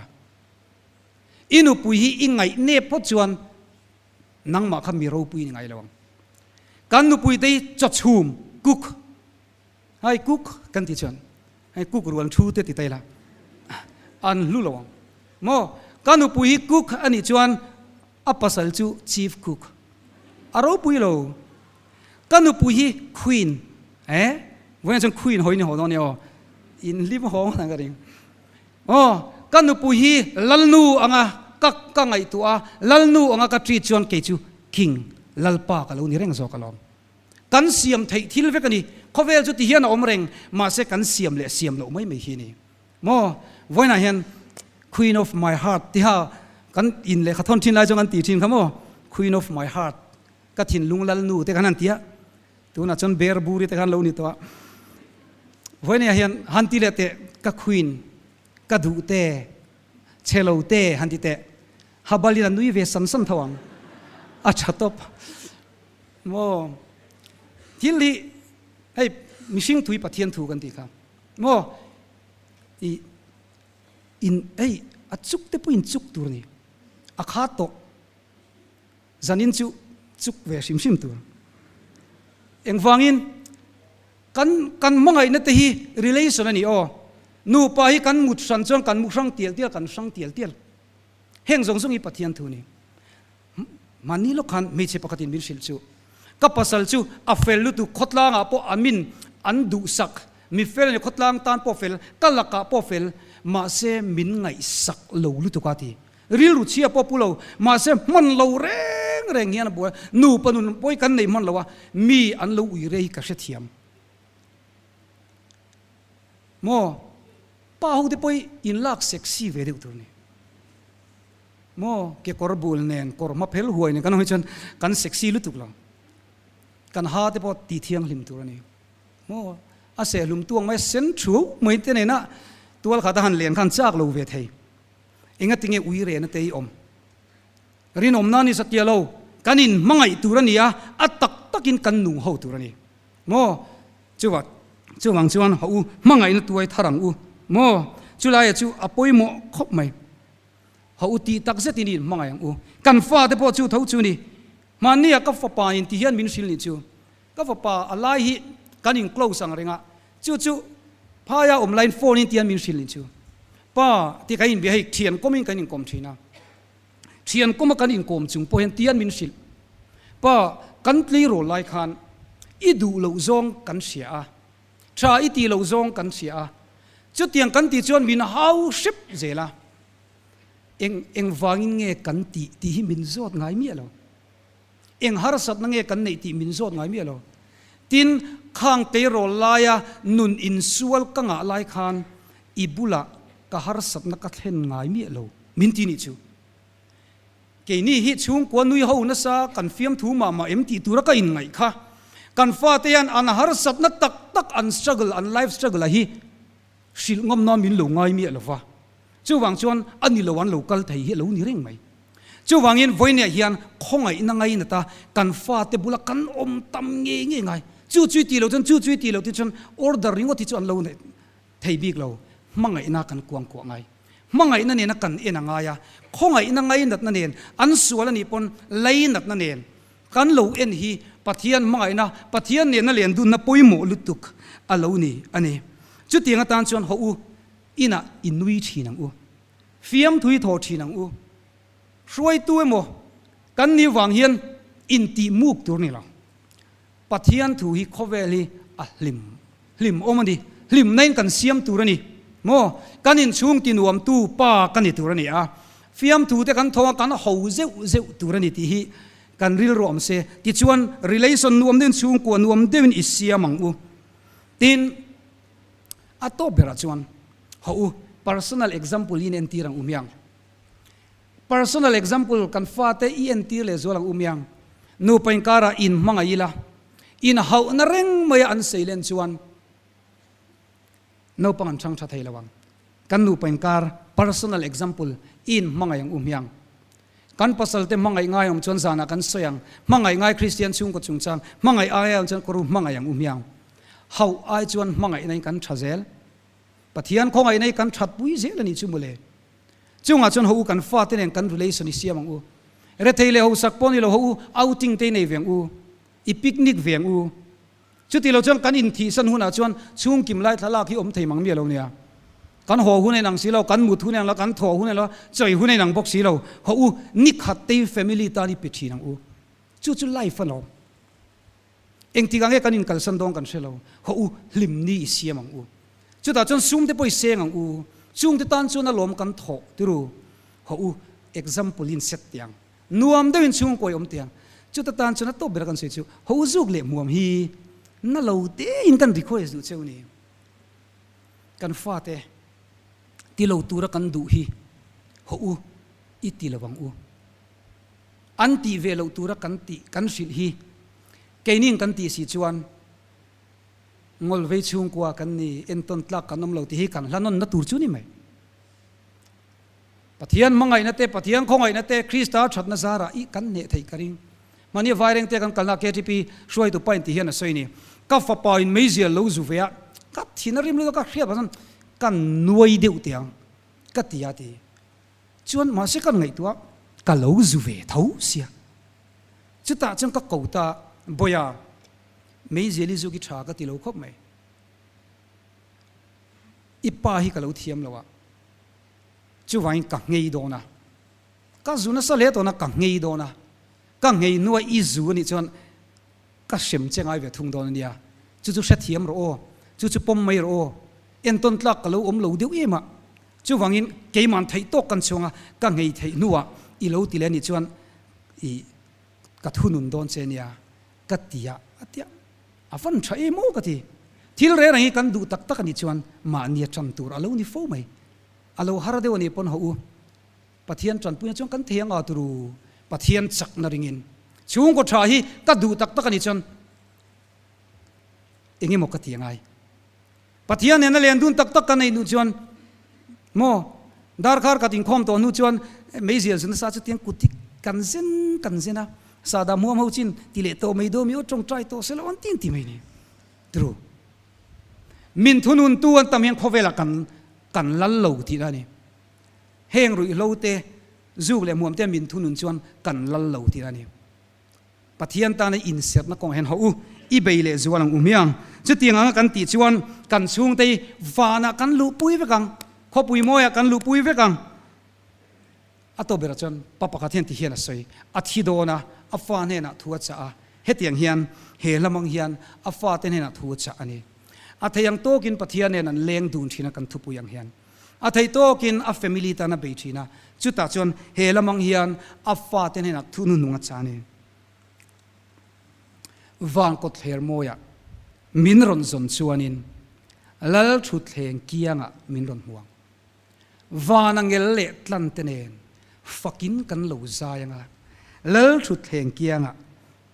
I nupui hi i ngaih nep phawt chuan nangmah kha mi ropui ni ngai lo ang. Kan nupui te hi chawchhum, cook, hai cook kan ti chuan hei cook rual thu te ti ta ila an hlu lo ang. Maw ka nupui hi cook a nih chuan a pasal chu chief cook a ropui lo. Ka nupui hi queen eh vawiinah chuan queen hawi ni haw dawn nia aw in hlim hawng ang ka ring. Aw, ka nupui hi Lalnu anga ka ka ngaihtuah a, Lalnu anga ka treat chuan kei chu King, Lalpa ka lo ni reng zawk alawm. Kan siam theih thil vek a ni, khawvel chu ti hian a awm reng, mahse kan siam leh siam loh mai mai hi a ni. Maw, vawiinah hian Queen of my heart tiha kan in lehkha thawn thin lai chuan kan ti thin kha maw, Queen of my heart, ka thinlung Lalnu te khan an ti a, Tunah chuan bear buri te khan lo ni tawh a. Vawinia hian han ti leh teh ka queen, ka duh te, chhe lo te han ti teh. Habalin a nui ve sam sam tho ang. A tha tawp. Maw thil hi hei mihring thui Pathian thu kan tih kha. Maw i in hei a chuk te pawhin chuk tur a ni. A kha tawh. Zanin chu chuk ve hrim hrim tur. Engvangin kan kan hmangaihna te hi relation a ni aw. Nupa hi kan mut hran chuan kan mu hrang tial tial kan hrang tial tial. Heng zawng zawng hi Pathian thu a ni. Mahni lawk khan hmeichhe pakhatin min hrilh chu ka pasal chu a fel lutuk khawtlangah pawh a min an duhsak mi fel a ni khawtlang tan pawh fel ka lakah pawh fel mahse min ngaihsak lo lutuk a ti. Rilru chhia pawh pu lo, mahse hman lo reng reng hian a buai a, nupa nun pawi kan nei hman lo a, mi an lo ui rei ka hrethiam. Maw? Pa ho te pawh in lak sexy ve deuh tur ni. Maw? Kekawr bul nen, kawr hma phel huai nen kan awm hi chuan kan sexy lutuk lo. Kan ha te pawh ti thianghlim tur a ni. Maw? A sehlum tuang mai sen thu mai te nena tual khat a han len khan chak lo ve thei. Engatinge ui rehna te i awm? Rinawmna ni satia lo, kan in hmangaih tur a ni a, a tak takin kan nung ho tur a ni. Maw? Chuva, chuvang chuan haw u, hmangaihna tuai thar ang u. Maw? Chulaia chu a pawimawh khawp mai. Haw u tih tak zetin i in hmangaih ang u. Kan fate pawh chu tho chu ni. Hmannia ka fapa in ti hian min hrilh nih chu. Ka fapa a lai hi kan in close ang reng a, chu chu phaia awm laiin phone in tian min hrilh nih chu. Pa ti kan inbia hei thian kawmin kan inkawm thin a, thian kawma kan inkawm chung pawh hian tian min hrilh. Pa kan tleirawl lai khan i duh loh zawng kan hria a, tha i tih loh zawng kan hria a, chutiang kan tih chuan min hau hrep zel a, eng engvangin nge kan tih tih hi min zawt ngai miah lo. Eng harsatna nge kan neih tih min zawt ngai miah lo. Tin, khang teirawl laia nun insual ka ngah lai khan i bulah ka harsatna ka thlen ngai miah lo min ti nih chu. Keini hi chhungkua nui ho nasa kan fiamthu mah mah em tih tura ka inngaih kha. Kan fate hian an harsatna tak tak an struggle, an life struggle a hi hrilh ngam nan min lo ngai miah lo va. Chuvang chuan a ni lo an lo kal thei hi a lo ni reng mai. Chuvangin vawiinah hian khawngaihna ngainata kan fate bula kan awm tam ngei ngei ngai. Chu chui tih loh chuan chu chui tih loh te chuan order ringawt hi chu an lo neih thei bik lo. Hmangaihna kan kuangkuah ngai. Hmangaihna nena kan en a ngai a, khawngaihna ngainatna nen, an sual a nih pawn lainatna nen kan lo en hi Pathian hmangaihna, Pathian nena len dunna pawimawh lutuk a lo ni a ni. Chutiang atan chuan haw u, inah i nui thin ang u, fiamthui thaw thin ang u, hruaitu emaw kan nih vang hian intih muk tur ni lo. Pathian thu hi khawvel hi a hlim hlim awm a ni, hlimna in kan siam tur a ni maw? Kan inchhung ti nuamtu pa ka ni tur a ni a, fiamthu te kan thaw a kan ho zeuh zeuh tur a ni tih hi kan rilru awm se, tichuan relation nuam deuhin chhungkua nuam deuhin i siam ang u. Tin, a tawp berah chuan haw u, personal example hi in entir ang u hmiang. Personal example kan fate i entir leh zual ang u miang. Nupa inkarah in hmangaih ila, in hauhna reng maia an sei len chuan naupang an chhang tha thei lo ang. Kan nupa inkar personal example i in hmangaih ang u miang. Kan pasal te hmangaih ngai awm chuan zanah kan sawi ang, hmangaih ngai Kristian chhungkaw chungchang, hmangaih ai awm chuan kawru hmangaih ang u miang. Hauh ai chuan hmangaihna in kan tha zel. Pathian khawngaihna hi kan thatpui zel a nih chu mawle. Chungah chuan ho u kan fate nen kan relation i siam ang u. Rethei leh hosak pawh ni lo ho u outing te i nei ve ang u. I picnic ve ang u. Chuti lo chuan kan inthihsan hunah chuan chhungkim lai thlalak hi awm thei mang miah lo nia. Kan haw hun a inang si lo, kan mut hun a inang lo, kan thaw hun a inang lo, chawi hun a inang bawk si lo. Ho u nikhat te hi family tan i pe thin ang u. Chu chu life a lawm. Engtikah nge kan inkalsan dawn kan hre lo, haw u hlim ni i siam ang u. Chutah chuan sum te pawh i seng ang u, chung te tan chuan a lawm kan thawh tiru, haw u example in set tiang, nuam deuhin chhungkaw i awm tiang, chuta tan chuan a tawp ber a kan sawi chu haw u zuk leh hmuam hi na lo tein kan request duh cheu ni. Kan fate ti lo tura kan duh hi haw u i ti lo ang u. An tih ve loh tura kan tih kan hrilh hi keini'n kan tih si chuan ngawlvei chhungkua kan ni, entawn tlak kan awm lo tih hi kan hla nawnna tur chu ni mai. Pathian hmangaihna te, Pathian khawngaihna te, Krista thatna zarah i kan hneh theih ka ring. Mahni Vairengte kan kalna KTP hruaitu pa in ti hian a sawi ni. Ka fapa in meizial lo zu ve a, ka thin a rim lutuk a, ka hriat vang chuan kan nuai deuh teh ang ka ti a ti. Chuan mahse kan ngaihtuah ka lo zu ve tho sia. Chutah chuan ka ko ta, Bawia, meizial i zuk i tha ka ti lo khawp mai. I pa hi ka lo thiam lo a, chuvangin ka nghei dawn a. Ka zu nasa hle tawhna ka nghei dawn a, ka nghei hnuah i zu anih chuan ka hrem che ngai ve thung dawn a nia. Chu chu hrethiam rawh aw, chu chu pawm mai rawh aw, entawn tlak ka lo awm lo deuh em a. Chuvangin keiman theih tawk kan chhuang a, ka nghei theih hnuah i lo ti leh anih chuan i ka thunun dawn che nia ka ti a, a ti a, a van tha em aw ka ti. Thil reng reng hi kan duh tak tak anih chuan mahni a tan tur a lo ni fo mai. A lo har deuh anih pawn hawh u, Pathian tanpuina chuan kan thei anga turu Pathian chakna ringin chhungkaw tha hi ka duh tak tak anih chuan engemaw ka ti angai. Pathian nena len dun tak tak ka neih hnu chuan maw darkhar khat inkhawm tawh hnu chuan meizial zu nasa chu tiang kut hi kan zen kan zen a, sahdah hmuam ho chin ti leh tawh mai dawn mi aw tawngtai tawh se lo an ti an ti mai ni. True. Min thunun tu an tam hian khawvelah kan kan lal lo tih a ni. Heng ruihhlo te zuk leh hmuam te min thunun chuan kan lal lo tih a ni. Pathian tana inserhna kawngah hian hawh u, i bei leh zual ang u hmiang. Chutiang anga kan tih chuan kan chhungte hi vanah kan luhpui vek ang, khawpui mawiah kan luhpui vek ang. A tawp berah chuan pa pakhat hian ti hian a sawi, a thi dawn a, a fa hnenah thu a chah a, hetiang hian he hlamang hian a fate hnenah thu a chah a ni. A thei ang tawkin Pathian nen an leng dun thin a kan thupui ang hian. A thei tawkin a family tan a bei thin a, chutah chuan he lamang hian a fate hnenah thu hnuhnung a cha a ni. Van kawtthler mawiah min rawn zawn chuanin Lal thutthleng kiangah min rawn hmuang. Van a ngel leh tlan te nen fakin kan lo zai anga Lal thutthleng kiangah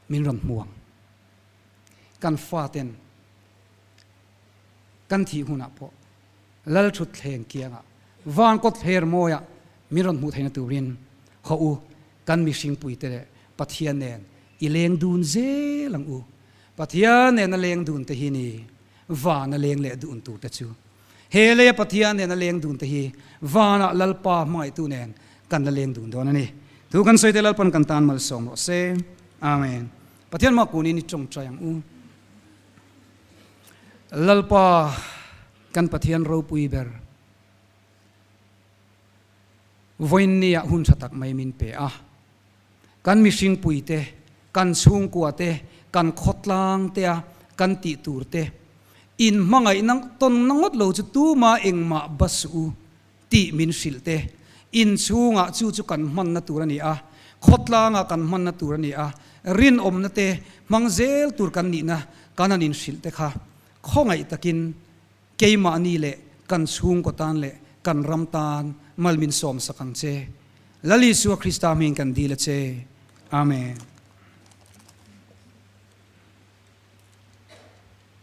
min rawn hmuang. Kan faten kan thih hunah pawh Lal thutthleng kiangah van kawtthler mawiah min rawn hmuh theihna turin haw u, kan mihringpuite leh Pathian nen i leng dun zel ang u. Pathian nen a leng dun te hi ni van a leng leh dun tur te chu. He leia Pathian nen a leng dun te hi vanah Lalpa hmangaihtu nen kan la leng dun dawn a ni. Thu kan sawi te Lalpan kan tan malsawm rawh se. Amen. Pathian mah kunin i tawngtai ang u. Lalpa kan Pathian ropui ber. Vawiinniah hun tha tak mai min pe a. Kan mihringpui te, kan chhungkua te, kan khawtlang te a kan tih tur te, in hmangaihna tawnna ngawt lo chu tuma engmah ba suh u tih min hrilh te, inchhungah chu chu kan hmanna tur a ni a, khawtlangah kan hmanna tur a ni a, rinawmna te hmang zel tur kan nihna kan han inhrilh te kha khawngaih takin Keimahni leh kan chhungkaw tan leh kan ram tan mal min sawmsak ang che. Lal Isua Krista hming kan dil a che. Amen.